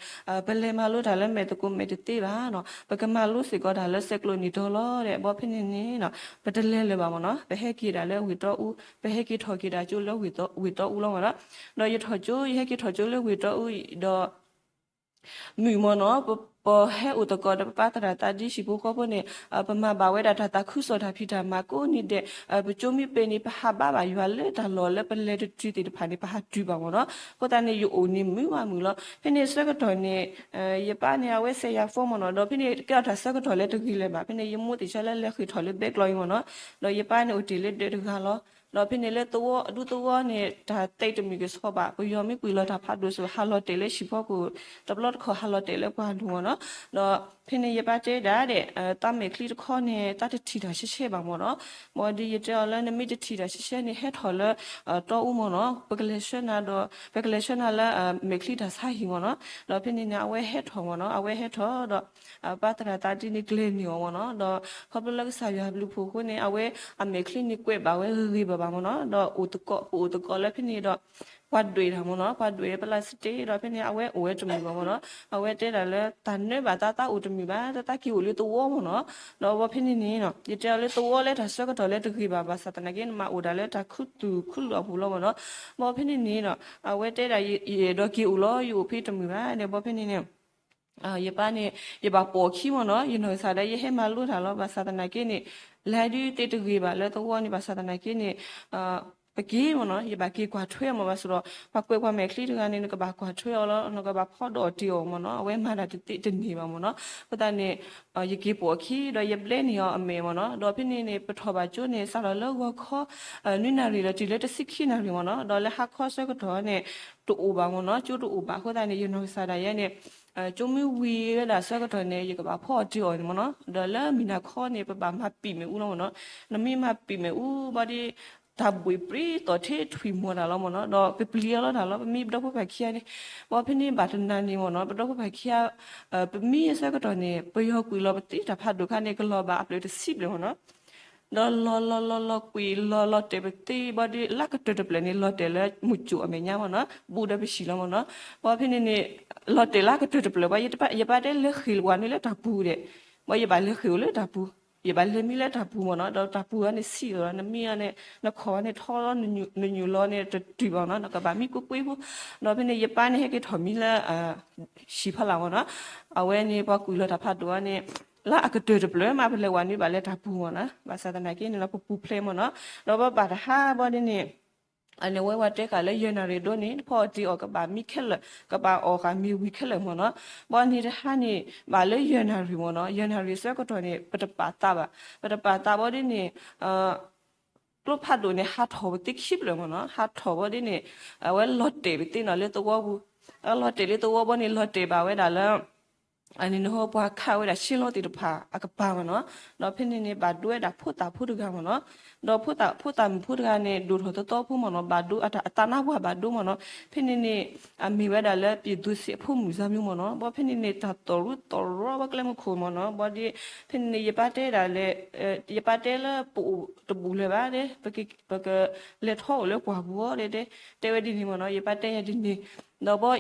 ပလဲၤမၤလိတၢ်လၢမဲာ်သကိးမဲာ်တသ့ဘၣ်နီၤ. ပကမၤလိစ့ၢ်ကီးတၢ်လၢဆဲးကျိးနံၣ်တီလီၤဒဲး. ဘၣ်ဖဲန့ၣ်န့ၣ်နီၤ ပတလဲၤလၢၤဘၣ်မ့ၢ်နီၤ, ပဟဲက့ၤဒၣ်လၢဝ့ၢ်တီအူ, ပဟဲက့ၤထီၣ်က့ၤဒၣ်ကၠိလၢဝ့ၢ်တီအူလီၤမ့ၢ်နီၤ. ဒီးယထီၣ်ကၠိ ယဟဲက့ၤထီၣ်ကၠိလၢဝ့ၢ်တီအူအံၤဒီး မုၢ်မ့ၢ်နီၤ ပဟဲအိၣ်သကိးဒီးပပၢ်သရၣ်သးဒ့ၣ်ဆံးဖိဃီဖိန့ၣ် ပမၤဘၣ်ဝဲဒၣ်တၢ်သးခုကစီၣ်တၢ်ဖံးတၢ်မၤကိးနံၤဒဲး, ပကၠိမ့ၢ်ပ့ၤန့ၣ် ပဟးဘါဘၣ်ယွၤလၢတၢ်လီၢ်လၢပလဲၤတတုၤသ့ၣ်တဖၣ်န့ၣ် ပဟးတုၤဘၣ်မ့ၢ်နီၤ. အဃိသတးန့ၣ် ယအိၣ်န့ၣ်မုာ်ဝဲမုာ်လီၤ. ဖဲန့ၣ်ဆၢကတီၢ်န့ၣ် ယပၢ်န့ၣ် အဝဲစဲးယၤဖိမ့ၢ်နီၤ, ဒီးဖဲန့ၣ်ကဲထီၣ်တၢ်ဆၢကတီၢ်လၢတဂ့ၤလၢၤဘၣ်. ဖဲန့ၣ် ယမိၢ်သ့ၣ်ဆၢလၢလဲၤဃ့ၢ်ထီၣ်လၢဘဲကျီအံၤမ့ၢ်နီၤ, ဒီးယပၢ်န့ၣ်အိၣ်တ့ၢ်လၢဒၢးတဂၤလီၤ. ဒီးဖဲန့ၣ်လၢသဝီ အဒူသဝီန့ၣ် တၢ်သဲးတမုာ်ကဆှီဘၣ်, ပယီၤမ့ၢ်ကွံာ်လီၤတၢ်ဖးဒိၣ်ဆိ ဟးလီၤတဲာ်လၢဟံၣ်ဖီခိၣ်, တဘျီတခီၣ်ဟးလီၤတဲာ်လၢပှၢ်ဒိၣ်မ့ၢ်နီၤ. ဒီးဖဲန့ၣ်ယပၢ်တဲဒၣ်ဒဲး တၢ်မဲာ်ချံတခီန့ၣ် တၢ်တထံၣ်တၢ်ရှဲရှဲဘၣ်မ့ၢ်နီၤ. ဘၣ်ဒီးယတဲအီၤလၢနမ့ၢ်တထံၣ်တၢ်ရှဲရှဲန့ၣ် ဟဲထီၣ်လၢ တီအူမ့ၢ်နီၤ, ပကလဲၤဆှၢနၤဒီး ပကလဲၤဆှၢနၤလၢ မဲာ်ချံတၢ်ဆါဟံၣ်မ့ၢ်နီၤ. ဒီးဖဲန့ၣ်န့ၣ် အဝဲဟဲထီၣ်မ့ၢ်နီၤ, အဝဲဟဲထီၣ်ဒီး ပၢ်သရၣ်သးဒ့ၣ်န့ၣ်ကျဲၤန့ၢ်အီၤမ့ၢ်နီၤ. ဒီးခီဖျိလၢကစၢ်ယွၤဘျုးဖှိၣ်အဃိန့ၣ် အဝဲအမဲာ်ချံန့ၣ်ကွဲးဘၣ်ဝဲဂ့ၤဂ့ၤဘၣ်ဘၣ်မ့ၢ်နီၤ. ဒီးအိၣ်သကိး ပအိၣ်သကိးလၢဖဲန့ၣ်ဒီး ပှၤဒွဲၣ်တၢ်မ့ၢ်နီၤ, ပှၤဒွဲၣ်ပလၢ်စတ့ဒီးဖဲန့ၣ် အဝဲအိၣ်ဝဲတမုာ်ဘၣ်မ့ၢ်နီၤ. အဝဲတဲဒၣ်လၢတၢ်နၢဘၣ်သး သးအိၣ်တမုာ်ဘၣ်, တၢ်က့ၤအိၣ်လၢသဝီမ့ၢ်နီၤ. ဒီးဘၣ်ဖဲန့ၣ်န့ၣ် ယတဲအီၤလၢသဝီလၢတၢ်ဆၢကတီၢ်လၢတဂ့ၤဘၣ်, ဘၣ်ဆၣ်သနာ်က့ နမၤအိၣ်ဒၣ်လၢတၢ်ခူသူၣ်ခူလီၢ်အပူၤလီၤမ့ၢ်နီၤ. ဘၣ်ဖဲန့ၣ်န့ၣ် အဝဲတဲဒၣ် ယအဲၣ်ဒိးက့ၤအိၣ်လီၤ, ယအိၣ်ဖဲတမုာ်ဘၣ်န့ၣ်. ဘၣ်ဖဲန့ၣ်န့ၣ် ယပၢ်န့ၣ် ယဘၣ်ပိာ်အခံမ့ၢ်နီၤ, ယနီၢ်ကစၢ်ဒၣ်ယဟဲမၤလိတၢ်လီၤ. ဘၣ်ဆၣ်သနာ်က့န့ၣ် လဲၤဒုးသ့တဂ့ၤဘၣ်လၢသဝီန့ၣ်, ဘၣ်ဆၣ်သနာ်က့န့ၣ် ပက့ၤမ့ၢ်နီၤ, ယဘၣ်က့ၤကွၢ်ထွဲအီၤမ့ၢ်ဘၣ်ဆၣ်ဒီး ပှၤကွဲးပှၤမဲာ်ချံတဂၤန့ၣ် နကဘၣ်ကွၢ်ထွဲအီၤလီၤ, နကဘၣ်ဖီဒီးတ့ၢ်အီၤမ့ၢ်နီၤ, အဝဲမၤတၢ်တသ့တန့ၢ်ဘၣ်မ့ၢ်နီၤ. အဃိသတးန့ၣ် ယက့ၤပိာ်အခံဒီးယဘျဲန့ၢ်အီၤအမဲာ်မ့ၢ်နီၤ. ဒီးဖဲန့ၣ်န့ၣ် ပထီၣ်ဘၣ်ကၠိန့ၣ် စးထီၣ်လၢဂီၤခီ နွံနၣ်ရံၣ်ဒီးတုၤလၢတဆံခံနၣ်ရံၣ်မ့ၢ်နီၤ. ဒီးလၢဟါခီဆၢကတီၢ်န့ၣ် တအိၣ်ဘၣ်မ့ၢ်နီၤ, ကၠိတအိၣ်ဘၣ်. အဃိသတးန့ၣ် ယနီၢ်ကစၢ်ဒၣ်ယဲန့ၣ် ကၠိမ့ၢ်ဝံၤဝဲဒၣ်ဆၢကတီၢ်န့ၣ် ယကဘၣ်ဖီအီၤတ့ၢ်အီၤန့ၣ်မ့ၢ်နီၤ. ဒီးလၢမုၢ်နၤခီန့ၣ် ပဘၣ်မၤပံာ်မ့ၣ်အူလီၤမ့ၢ်နီၤ. နမ့ၢ်မၤပံာ်မ့ၣ်အူဘၣ်ဒီး တၢ်ဘှံးပြံတီၢ်ထဲထွံၣ်မီၤတၢ်လီၤမ့ၢ်နီၤ. ဒီးပပျံၤအီၤလီၤတၢ်လီၤ, ပမ့ၢ်ပဒီဖိပၢ်ခံဂၤန့ၣ်, ဘၣ်ဖဲန့ၣ်ဘၣ်တနၤန့ၣ်မ့ၢ်နီၤ, ပဒီဖိပၢ်ခံဂၤ ပမံအဆၢကတီၢ်န့ၣ် ပယီၤကွံာ်လီၤပသ့တၢ်ဖးဒိၣ်ခါန့ၣ် ကလီၤဘၣ်အဖျၢၣ်တဆံဖျၢၣ်မ့ၢ်နီၤ. ဒီးလီၤလီၤလီၤလီၤကွံာ်လီၤလီၤတဲာ်ပသ့ဘၣ်ဒီး လၢကတၢၢ်တဖျၢၣ်န့ၣ် လီၤတဲာ်လၢမုၢ်ကၠိၣ်အမဲာ်ညါမ့ၢ်နီၤ, ဘူးဒီးပဟံၣ်လီၤမ့ၢ်နီၤ. ဘၣ်ဖဲန့ၣ်န့ၣ် လီၤတဲာ်လၢကတၢၢ်တဖျၢၣ်ဘၣ်, ယပၢ်တဲလၢဃ့ၢ်ဝၤနုာ်လၢတၢ်ပူၤဒဲး, ဘၣ်ယဘၣ်လဲၤဃ့ၢ်အိၣ်လၢတၢ်ပူၤ, ယဘၣ်လဲၤမံလၢတၢ်ပူၤမ့ၢ်နီၤ. ဒီးတၢ်ပူၤအံၤန့ၣ်ဆံးလီၤ, နမံအီၤန့ၣ် နခီၣ်အီၤန့ၣ်ထီလီၤ, နညူၣ်လီၤန့ၣ်တတုၤဘၣ်နီၤ, နကဘၣ်မံကွ့ၢ်ကွ့ၢ်ဖိ. ဒီးဖဲန့ၣ် ယပၢ်န့ၣ်ဟဲက့ၤထီၣ်မံလၢ ဟံၣ်ဖီလာ်မ့ၢ်နီၤ, အဝဲန့ၣ်ပှၤကွံာ်လီၤတၢ်ဖးဒိၣ်အီၤန့ၣ် လၢအကတၢၢ်တဖျၢၣ်မး ပလဲၤဝၤနုာ်ဘၣ်လၢတၢ်ပူၤမ့ၢ်နီၤ, ဘၣ်ဆၣ်သနာ်က့န့ၣ်လီၤ ပပူၤဖျဲးမ့ၢ်နီၤ, ဒီးပဘၣ်တဟါဘၣ်ဒ်န့ၣ် အန့ၣ်ဝဲဝဲတဲဃာ်လၢယဲၢ်နၣ်ရံၣ်ဒိၣ်န့ၣ် ဖီအီၤတ့ၢ်အီၤကဘၣ်မံခဲလၢာ်, ကဘၣ်အီၣ်ဃာ်မ့ၢ်ဝံၤခဲလၢာ်မ့ၢ်နီၤ, ဘၣ်န့ၣ်တဟါန့ၣ် ဘၣ်လၢယဲၢ်နၣ်ရံၣ်မ့ၢ်နီၤ, ယဲၢ်နၣ်ရံၣ်ဆၢကတီၢ်န့ၣ် ပတပာ်သးဘၣ်, ပတပာ်သးဘၣ်ဒ်န့ၣ် ကျိဖးဒိၣ်န့ၣ် ဟးထီၣ်ပသ့ခံဖျၢၣ်မ့ၢ်နီၤ, ဟးထီၣ်ဘၣ်ဒ်န့ၣ် အဝဲလီၤတဲာ်ပသ့နီၤလၢသဝီပူၤ, အလီၤတဲာ်လၢသဝီဘၣ်န့ၣ် လီၤတဲာ်ဘၣ်ဝဲဒၣ်လၢ အန့ၣ်နဟီပှၤခးဝဲဒၣ်ရှဲလီၤသ့ၣ်တဖၣ်အကပၤမ့ၢ်နီၤ, ဒီးဖဲန့ၣ်န့ၣ် ဘၣ်ဒိဝဲဒၣ်ဖိသၣ်ဖိတဂၤမ့ၢ်နီၤ, ဒီးဖိသၣ်ဖိသၣ်မုၣ်ဖိတဂၤန့ၣ် ဒိၣ်ထီၣ်သီသီဖိမ့ၢ်နီၤ, ဘၣ်ဒိအတၢ်အသးနါပှၢ်ဘၣ်ဒိမ့ၢ်နီၤ, ဖဲန့ၣ်န့ၣ် အမ့ၢ်ဝဲဒၣ်လၢ ပြည်သူ့စစ် အဖိမုၣ်စၢ်မံမ့ၢ်နီၤ, ဘၣ်ဖဲန့ၣ်န့ၣ် တၢ်သီၣ်ရူသီၣ်ရီဘၣ်ကျဲမုၢ်ခိၣ်မ့ၢ်နီၤ, ဘၣ်ဒီး ဖဲန့ၣ်န့ၣ် ယပၢ်တဲဒၣ်လဲၣ်, ယပၢ်တဲလၢပအိၣ်တဘူးလၢၤဘၣ်, ပကလဲၤထီၣ်အိၣ်လၢပှၢ်ပူၤအီၤ, တဲဝဲဒ်န့ၣ်မ့ၢ်နီၤ, ယပၢ်တဲယၤဒ်န့ၣ်, ဒီးဘၣ်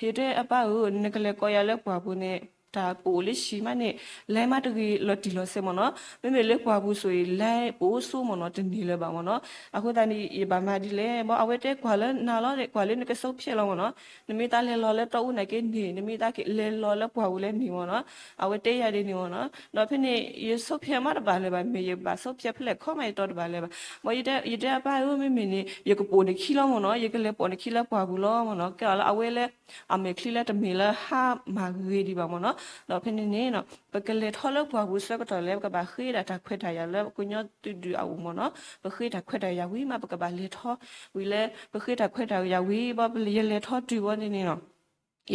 ယတဲအပၢ်ဧၢ, နကလဲၤကိးယၤလၢပှၢ်ပူၤန့ၣ် တၢ်ပအိၣ်လၢဆံးမးန့ၣ် လဲမးတဂ့ၤလီၤတံၢ်လီၤဆဲးမ့ၢ်နီၤ. မ့မ့ၢ်လၢပှၢ်ပူၤဆိၣ်အံၤ လဲပအိၣ်ဆိမ့ၢ်နီၤ တန့ၢ်လၢၤဘၣ်မ့ၢ်နီၤ. အဃိသတးန့ၣ် ယဘၣ်မၤဒ်လဲၣ် ဘၣ်အဝဲတဲကွၢ်လၢနၤလီၤ ကွၢ်လၢနကစိဖၠဲးလီၤမ့ၢ်နီၤ. နမ့ၢ်သးလဲၤလီၤလၢတီအူနာ်က့န့ၣ် နမ့ၢ်သးက့ၤလဲၤလီၤလၢပှၢ်ပူၤလဲၣ်န့ၣ်မ့ၢ်နီၤ. အဝဲတဲယၤဒ်န့ၣ်မ့ၢ်နီၤ. ဒီးဖဲန့ၣ် ယစိဖၠဲးမးတဘၣ်လၢၤဘၣ် မ့ၢ်ယဘၣ်စိဖၠဲးဖဲလဲၣ်ခီမး ယတီတဘၣ်လၢၤဘၣ်. ဘၣ်ယတဲ ယတဲအပၢ်ဧၢ မ့မ့ၢ်န့ၣ် ယကပိာ်နခံလီၤမ့ၢ်နီၤ ယကလဲၤပိာ်နခံလၢပှၢ်ပူၤလီၤမ့ၢ်နီၤ. ကဲအီၤလၢအဝဲလၢ အမဲာ်ချံလၢတမ့ၢ်လၢဟါမၢ်ဂ့ၤဒံးဘၣ်မ့ၢ်နီၤ. ဒီးဖဲန့ၣ်န့ၣ် ပကလဲၤထီၣ်လၢပှၢ်ပူၤဆၢကတီၢ်လဲၣ် ပကဘၣ်ဃ့ဒၣ်တၢ်ခွဲးတၢ်ယာ်လၢပကညီသုးဒုးအအိၣ်မ့ၢ်နီၤ. ပဃ့တၢ်ခွဲးတၢ်ယာ်ဝံၤမး ပကဘၣ်လဲၤထီၣ်ဝံၤလၢ ပဃ့တၢ်ခွဲးတၢ်ယာ်ဝံၤ ဘၣ်ယလဲၤထီၣ်တုၤဘၣ်န့ၣ်နီၤ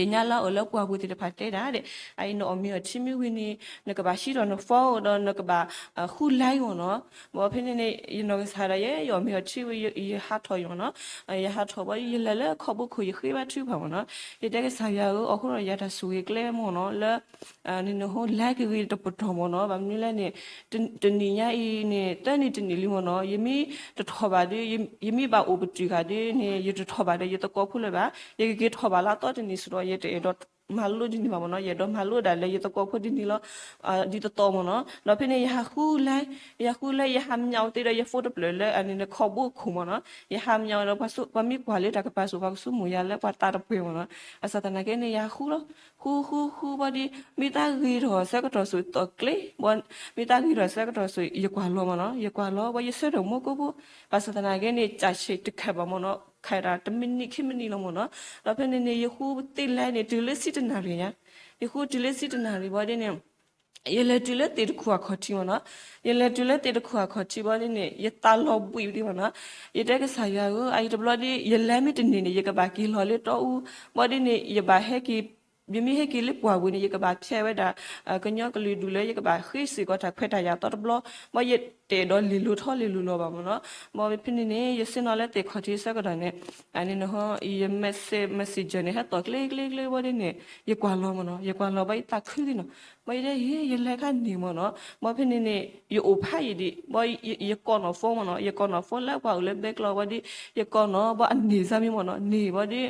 ယညါလၢအအိၣ်လၢပှၢ်ပူၤသ့ၣ်တဖၣ်တဲဒၣ်ဒီး အအံၤနအီၣ်မ့ၤအီထံမ့ၢ်ဝံၤန့ၣ် နကဘၣ်ဟံးထီၣ်န phone ဒီးနကဘၣ် ဃု live မ့ၢ်နီၤ. ဘၣ်ဖဲန့ၣ်န့ၣ် ယနီၢ်ကစၢ်ဒၣ်ယဲ ယအီၣ်မ့ၤအီထံဝံၤ ယဟးထီၣ်ယမ့ၢ်နီၤ. ယဟးထီၣ်ဘၣ် ယလဲၤလၢခီဘိခိၣ် ယဃ့ဘါထုကဖၣ်မ့ၢ်နီၤ. ယတဲကစၢ်ယွၤဧၢ အိးထီၣ်ယၤတၢ်ဆိၣ်ဂ့ၤကျဲမ့ၢ်နီၤ လၢ နနဟိ live ကဂ့ၤတပတီၢ်မ့ၢ်နီၤ. ဘၣ်မနုၤလဲၣ်န့ၣ် တနံၣ်ညါအံၤန့ၣ် သၢနံၣ်တနံၣ်လံမ့ၢ်နီၤ ယမ့ၢ်တထီၣ်ဘၣ်ဒီး ယမ့ၢ်ဘၣ်အိၣ်ပတုာ်ဃာ်ဒီးန့ၣ် ယတထီၣ်ဘၣ်ဒီးယသကိးဖိလၢၤဘၣ်. ယကက့ၤထီၣ်ဘၣ်လၢအသီတနံၣ်စ့ၢ်ဒီး ယတအဲၣ်ဒိးမၤလိဒ်န့ၣ်ဘၣ်မ့ၢ်နီၤ. ယအဲၣ်ဒိးမၤလိဒၣ်လၢယသကိးဖိဒ်န့ၣ်လီၤ ဒ်သိးသိးမ့ၢ်နီၤ. ဒီးဖဲန့ၣ် ယဟးဃု live ယဟးဃု live ယဟးမၠးအီၤသ့ဒီးယ phone တဖျၢၣ်လၢအန့ၣ် နခီဘိခိၣ်မ့ၢ်နီၤ. ယဟးမၠးအီၤဒီး ပှၤမ့ၢ်ကွၢ်လၢတၢ်ကပာ်ဆူၣ် ပှၤကဆိကမိၣ်ယၤလၢပှၤသးတပှဲၤမ့ၢ်နီၤ. ဘၣ်ဆၣ်သနာ်က့န့ၣ် ယဟးဃုလီၤ ဃုဃုဃု ဘၣ်ဒီး မ့ၢ်သးဂ့ၤထီၣ်ဆၢကတီၢ်ဆိၣ်သီၣ်ကျ့ မ့ၢ်သးဂ့ၤထီၣ်ဆၢကတီၢ်ဆိၣ် ယကွၢ်လီၤမ့ၢ်နီၤ. ယကွၢ်လီၤ ဘၣ်ယဆၢထၢၣ်မိၢ်ကိၢ်ဖိ ဘၣ်ဆၣ်သနာ်က့န့ၣ် ကၢ်ဆံးတခါဘၣ်မ့ၢ်နီၤ ခးတၢ်တမံးနံးခံမံးနံးလီၤမ့ၢ်နီၤ. ဒီးဖဲန့ၣ်န့ၣ် ယဃုသ့ live န့ၣ် တုၤလၢဆံတနၣ်ရံၣ်ညါ ယဃုတုၤလၢဆံတနၣ်ရံၣ်ဘၣ်ဒ်န့ၣ် ယလဲၤတုၤလၢသ့ၣ်တခူၣ်အခီၣ်ထံးမ့ၢ်နီၤ. ယလဲၤတုၤလၢသ့ၣ်တခူၣ်အခီၣ်ထံးဘၣ်ဒ်န့ၣ် ယသးလီၤဘှံးဒံးမ့ၢ်နီၤ. ယတဲကစၢ်ယွၤဧၢ အအံၤတဘျီဒီး ယလဲၤမ့ၢ်တန့ၢ်န့ၣ် ယကဘၣ်က့ၤလီၤလၢတီအူ ဘၣ်ဒ်န့ၣ် ယဘၣ်ဟဲက့ၤ ယမ့ၢ်ဟဲက့ၤလၢပှၢ်ပူၤန့ၣ် ယကဘၣ်ဖဲးဝဲဒၣ် ကညီကလုာ်ဒူၣ်လၢယကဘၣ်ဃ့စ့ၢ်ကီးတၢ်ခွဲးတၢ်ယာ်သီတဘျီ ဘၣ်ယတအဲၣ်ဒိးလ့ၤလိၤထီလ့ၤလိၤလီၤဘၣ်မ့ၢ်နီၤ. ဘၣ်ဖဲန့ၣ်န့ၣ် ယဆ့ၣ်နီၤလၢသ့ၣ်ခီၣ်ထံးဆၢကတီၢ်န့ၣ် အန့ၣ်နဟီ ယ message messenger န့ၣ် ဟဲသီၣ်ကျ့ကျ့ကျ့ဘၣ်ဒ်န့ၣ် ယကွၢ်လီၤမ့ၢ်နီၤ ယကွၢ်လီၤဘၣ်ယသးခုသ့ၣ်နီၤ ဘၣ်ယတဲ ဟ့ ယလဲၤခါန့ၣ်မ့ၢ်နီၤ ဘၣ်ဖဲန့ၣ်န့ၣ် ယအိၣ်ဖးယံာ်ဒံး ဘၣ်ယကိးနီၣ် phone မ့ၢ်နီၤ ယကိးနီၣ် phone လၢပှၤအိၣ်လၢဘဲကျိးဘၣ်ဒီး ယကိးနီၣ် ဘၣ်အန့ၢ်စၢ်မ့ၢ်မ့ၢ်နီၤ န့ၢ်ဘၣ်ဒီး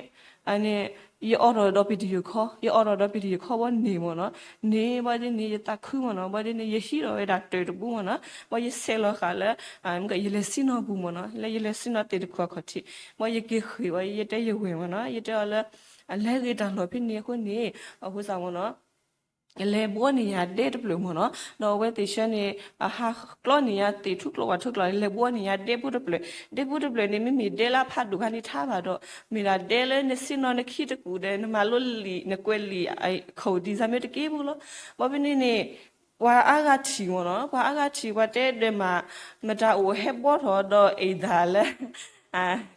အန့ၣ် ယအိးထီၣ်ဒီး video call ယအိးထီၣ်ဒီး video call ဘၣ်န့ၢ်မ့ၢ်နီၤ န့ၢ်ဘၣ်ဒ်န့ၣ် ယသးခုမ့ၢ်နီၤ ဘၣ်ဒ်န့ၣ် ယဟံးထီၣ်ဝဲဒၣ်တၢၢ်တဘိမ့ၢ်နီၤ ဘၣ်ယဆဲးလီၤဃာ်လၢ ယလဲၤဆ့ၣ်နီၤပူၤမ့ၢ်နီၤ လၢယလဲၤဆ့ၣ်နီၤသ့ၣ်တခီၣ်ခီၣ်ထံး ဘၣ်ယက့ၤဃ့ၢ်ဘၣ် ယတဲယဝဲၢ်မ့ၢ်နီၤ ယတဲအီၤလၢ အလဲၤဂ့ၤတၢ်လီၢ်ဖဲန့ၣ်အဃိန့ၣ် အဃိသတးမ့ၢ်နီၤ လဲၤဘှီန့ၢ်ယၤဒဲတဖျၢၣ်မ့ၢ်နီၤ ဒီးအဝဲသ့ၣ်ဆၢန့ၣ် အဟးကျီန့ၢ်ယၤသ့ၣ်ထူကျိဝၣ်ထူကျိ လဲၤဘှီန့ၢ်ယၤဒဲဖိတဖျၢၣ် ဒဲဖိတဖျၢၣ်န့ၣ် မ့မ့ၢ်ဒဲလၢအဖးဒိၣ်ခါန့ၣ်ထါဘၣ်ဒီး မ့ၢ်ဒၣ်ဒဲလၢနဆ့ၣ်နီၤနခံတကူာ်ဒီး နမၤလိလံာ် နကွဲးလံာ် ခီၣ်ဒံးစၢ်မ့ၢ်တက့ၢ်ဖိလီၤ ဘၣ်ဖဲန့ၣ်န့ၣ် ပှၤအါဂၤထံၣ်မ့ၢ်နီၤ ပှၤအါဂၤထံၣ် ပှၤတဲဒီးမး မတၤအိၣ်ဟဲဘှီထီၣ်ဒီးအံၤသးလၢ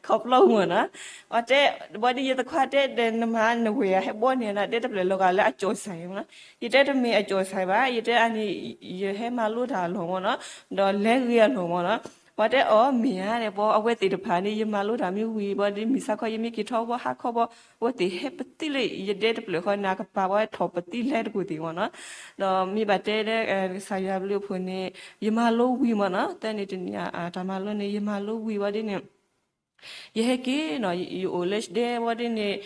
ခီဖျိမ့ၢ်နီၤ ပှၤတဲ ဘၣ်ဒ်ယသခွါတဲဒီးနမၤနဝဲၢ်ဟဲဘှီန့ၢ်နၤဒဲတဖျၢၣ်လီၤဂာ်လၢအကၠီၣ်စၢ်မ့ၢ်နီၤ ယတဲတမ့ၢ်အကၠီၣ်စၢ်ဘၣ် ယတဲအန့ၣ် ယဟဲမၤလိတၢ်အလီၢ်မ့ၢ်နီၤ ဒီးလဲၤဂ့ၤအလီၢ်မ့ၢ်နီၤ ပှၤတဲအီၤမ့ၢ်ဧါဒီး ပှၤအဝဲသ့ၣ်တဖၣ်န့ၣ် ယမၤလိတၢ်မ့ၢ်ဝံၤဘၣ်ဒီး မုၢ်ဆါခီယမ့ၢ်က့ၤထီၣ်ဘၣ်ဟါခီဘၣ် အဝဲသ့ၣ်ဟဲပသံလၢယဒဲတဖျၢၣ်ဃီန့ၣ် အကပၤဝဲထီၣ်ပသံလဲတကူာ်သ့ၣ်မ့ၢ်နီၤ ဒီးမ့ၢ်ဘၣ်တဲဒီး ကစၢ်ယွၤဘျုးအဖှိၣ်န့ၣ် ယမၤလိဝံၤမ့ၢ်နီၤ သၢနံၣ်တနံၣ် တၢ်မၤလိန့ၣ် ယမၤလိဝံၤဘၣ်ဒ်န့ၣ် ယဟဲက့ၤနီၤ ယအိၣ်လၢဒဲဘၣ်ဒ်န့ၣ်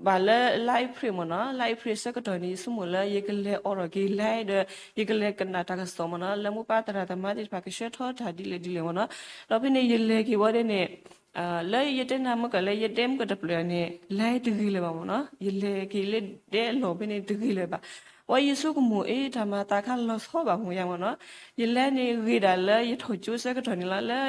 ဘၣ်လၢလါအ့ဖြ့ၣ်မ့ၢ်နီၤ လါအ့ဖြ့ၣ်ဆၢကတီၢ်န့ၣ် ယဆိကမိၣ်လၢယကလဲၤအိးထီၣ်က့ၤလဲၤဒီး ယကလဲၤကနၣ်တၢ်ကစီၣ်မ့ၢ်နီၤ လၢမိၢ်ပၢ်သရၣ်သမါသ့ၣ်တဖၣ်ကဆှၢထီၣ်တၢ်ဒ်လဲၣ်ဒ်လဲၣ်မ့ၢ်နီၤ ဒီးဖဲန့ၣ်ယလဲၤက့ၤဘၣ်ဒ်န့ၣ် လၢယတဲနၤမ့ၢ်ကၢၢ်လၢယဒဲမ့ၢ်ကၢၢ်တဖျၢၣ်န့ၣ် လဲၤတဂ့ၤလၢၤဘၣ်မ့ၢ်နီၤ ယလဲၤက့ၤလၢဒဲအလီၢ်ဖဲန့ၣ်တဂ့ၤလၢၤဘၣ် ဝဲယဆိကမိၣ်အ့ၣ် တၢ်မၤသးခါလီၤဆီဘၣ်မ့ၢ်ယါမ့ၢ်နီၤ ယလဲၤန့ၣ်ဂ့ၤဒၣ်လၢယထီၣ်ကၠိဆၢကတီၢ်န့ၣ်လီၤ လၢ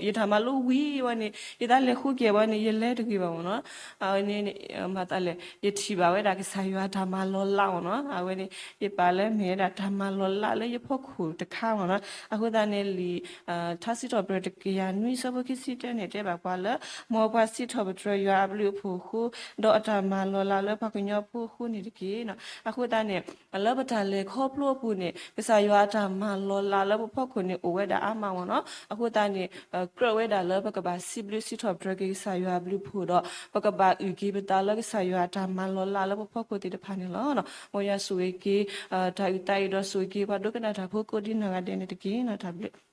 ယတၢ်မၤလိဝံၤဝဲန့ၣ် ယသးလဲၤဃုက့ၤဝဲန့ၣ် ယလဲၤတဂ့ၤဘၣ်မ့ၢ်နီၤ အဝဲန့ၣ် မၤသးလဲၣ် ယထံၣ်ဘၣ်ဝဲဒၣ်ကစၢ်ယွၤတၢ်မၤလီၤလးမ့ၢ်နီၤ အဝဲန့ၣ် ယပာ်လၢမ့ၢ်ဝဲဒၣ်တၢ်မၤလီၤလးလၢယဖီခိၣ်တခါမ့ၢ်နီၤ အဃိသတးန့ၣ်လံာ် ထါစံးထီၣ်ပတြၢၤတကယၤနွံဆၢဖိခံဆံတၢန့ၣ် တဲဘၣ်ပှၤလၢ မ်ပှၤစံးထီၣ်ပတြၢၤယွၤအဘျုးအဖှိၣ်အဃိ ဒီးအတၢ်မၤလီၤလးလၢပှၤကညီဖိအဃိန့ၣ်တက့ၢ်. အဃိသတးန့ၣ် လၢပတၢ်လဲၤခီဖျိအပူၤန့ၣ် ကစၢ်ယွၤအတၢ်မၤလီၤလးလၢပဖီခိၣ်န့ၣ် အိၣ်ဝဲဒၣ်အါမးမ့ၢ်နီၤ. အဃိသတးန့ၣ် ကြၢးဝဲဒၣ်လၢပကဘၣ်စံးဘျုးစံးထီၣ်ပတြၢၤက့ၤကစၢ်ယွၤအဘျုးအဖှိၣ်ဒီး ပကဘၣ်အုၣ်က့ၤပသးလၢကစၢ်ယွၤအတၢ်မၤလီၤလးလၢပဖီခိၣ်သ့ၣ်တဖၣ်န့ၣ်လီၤ. မ်ယွၤဆိၣ်ဂ့ၤက့ၤ တၢ်အုၣ်သးအုၣ်ဒီးဆိၣ်ဂ့ၤက့ၤ ပှၤဒိကနၣ်တၢ်ဖိကိးဒ်နီၢ်ဂၤဒဲးန့ၣ်တက့ၢ်. တၢ်ဘျုး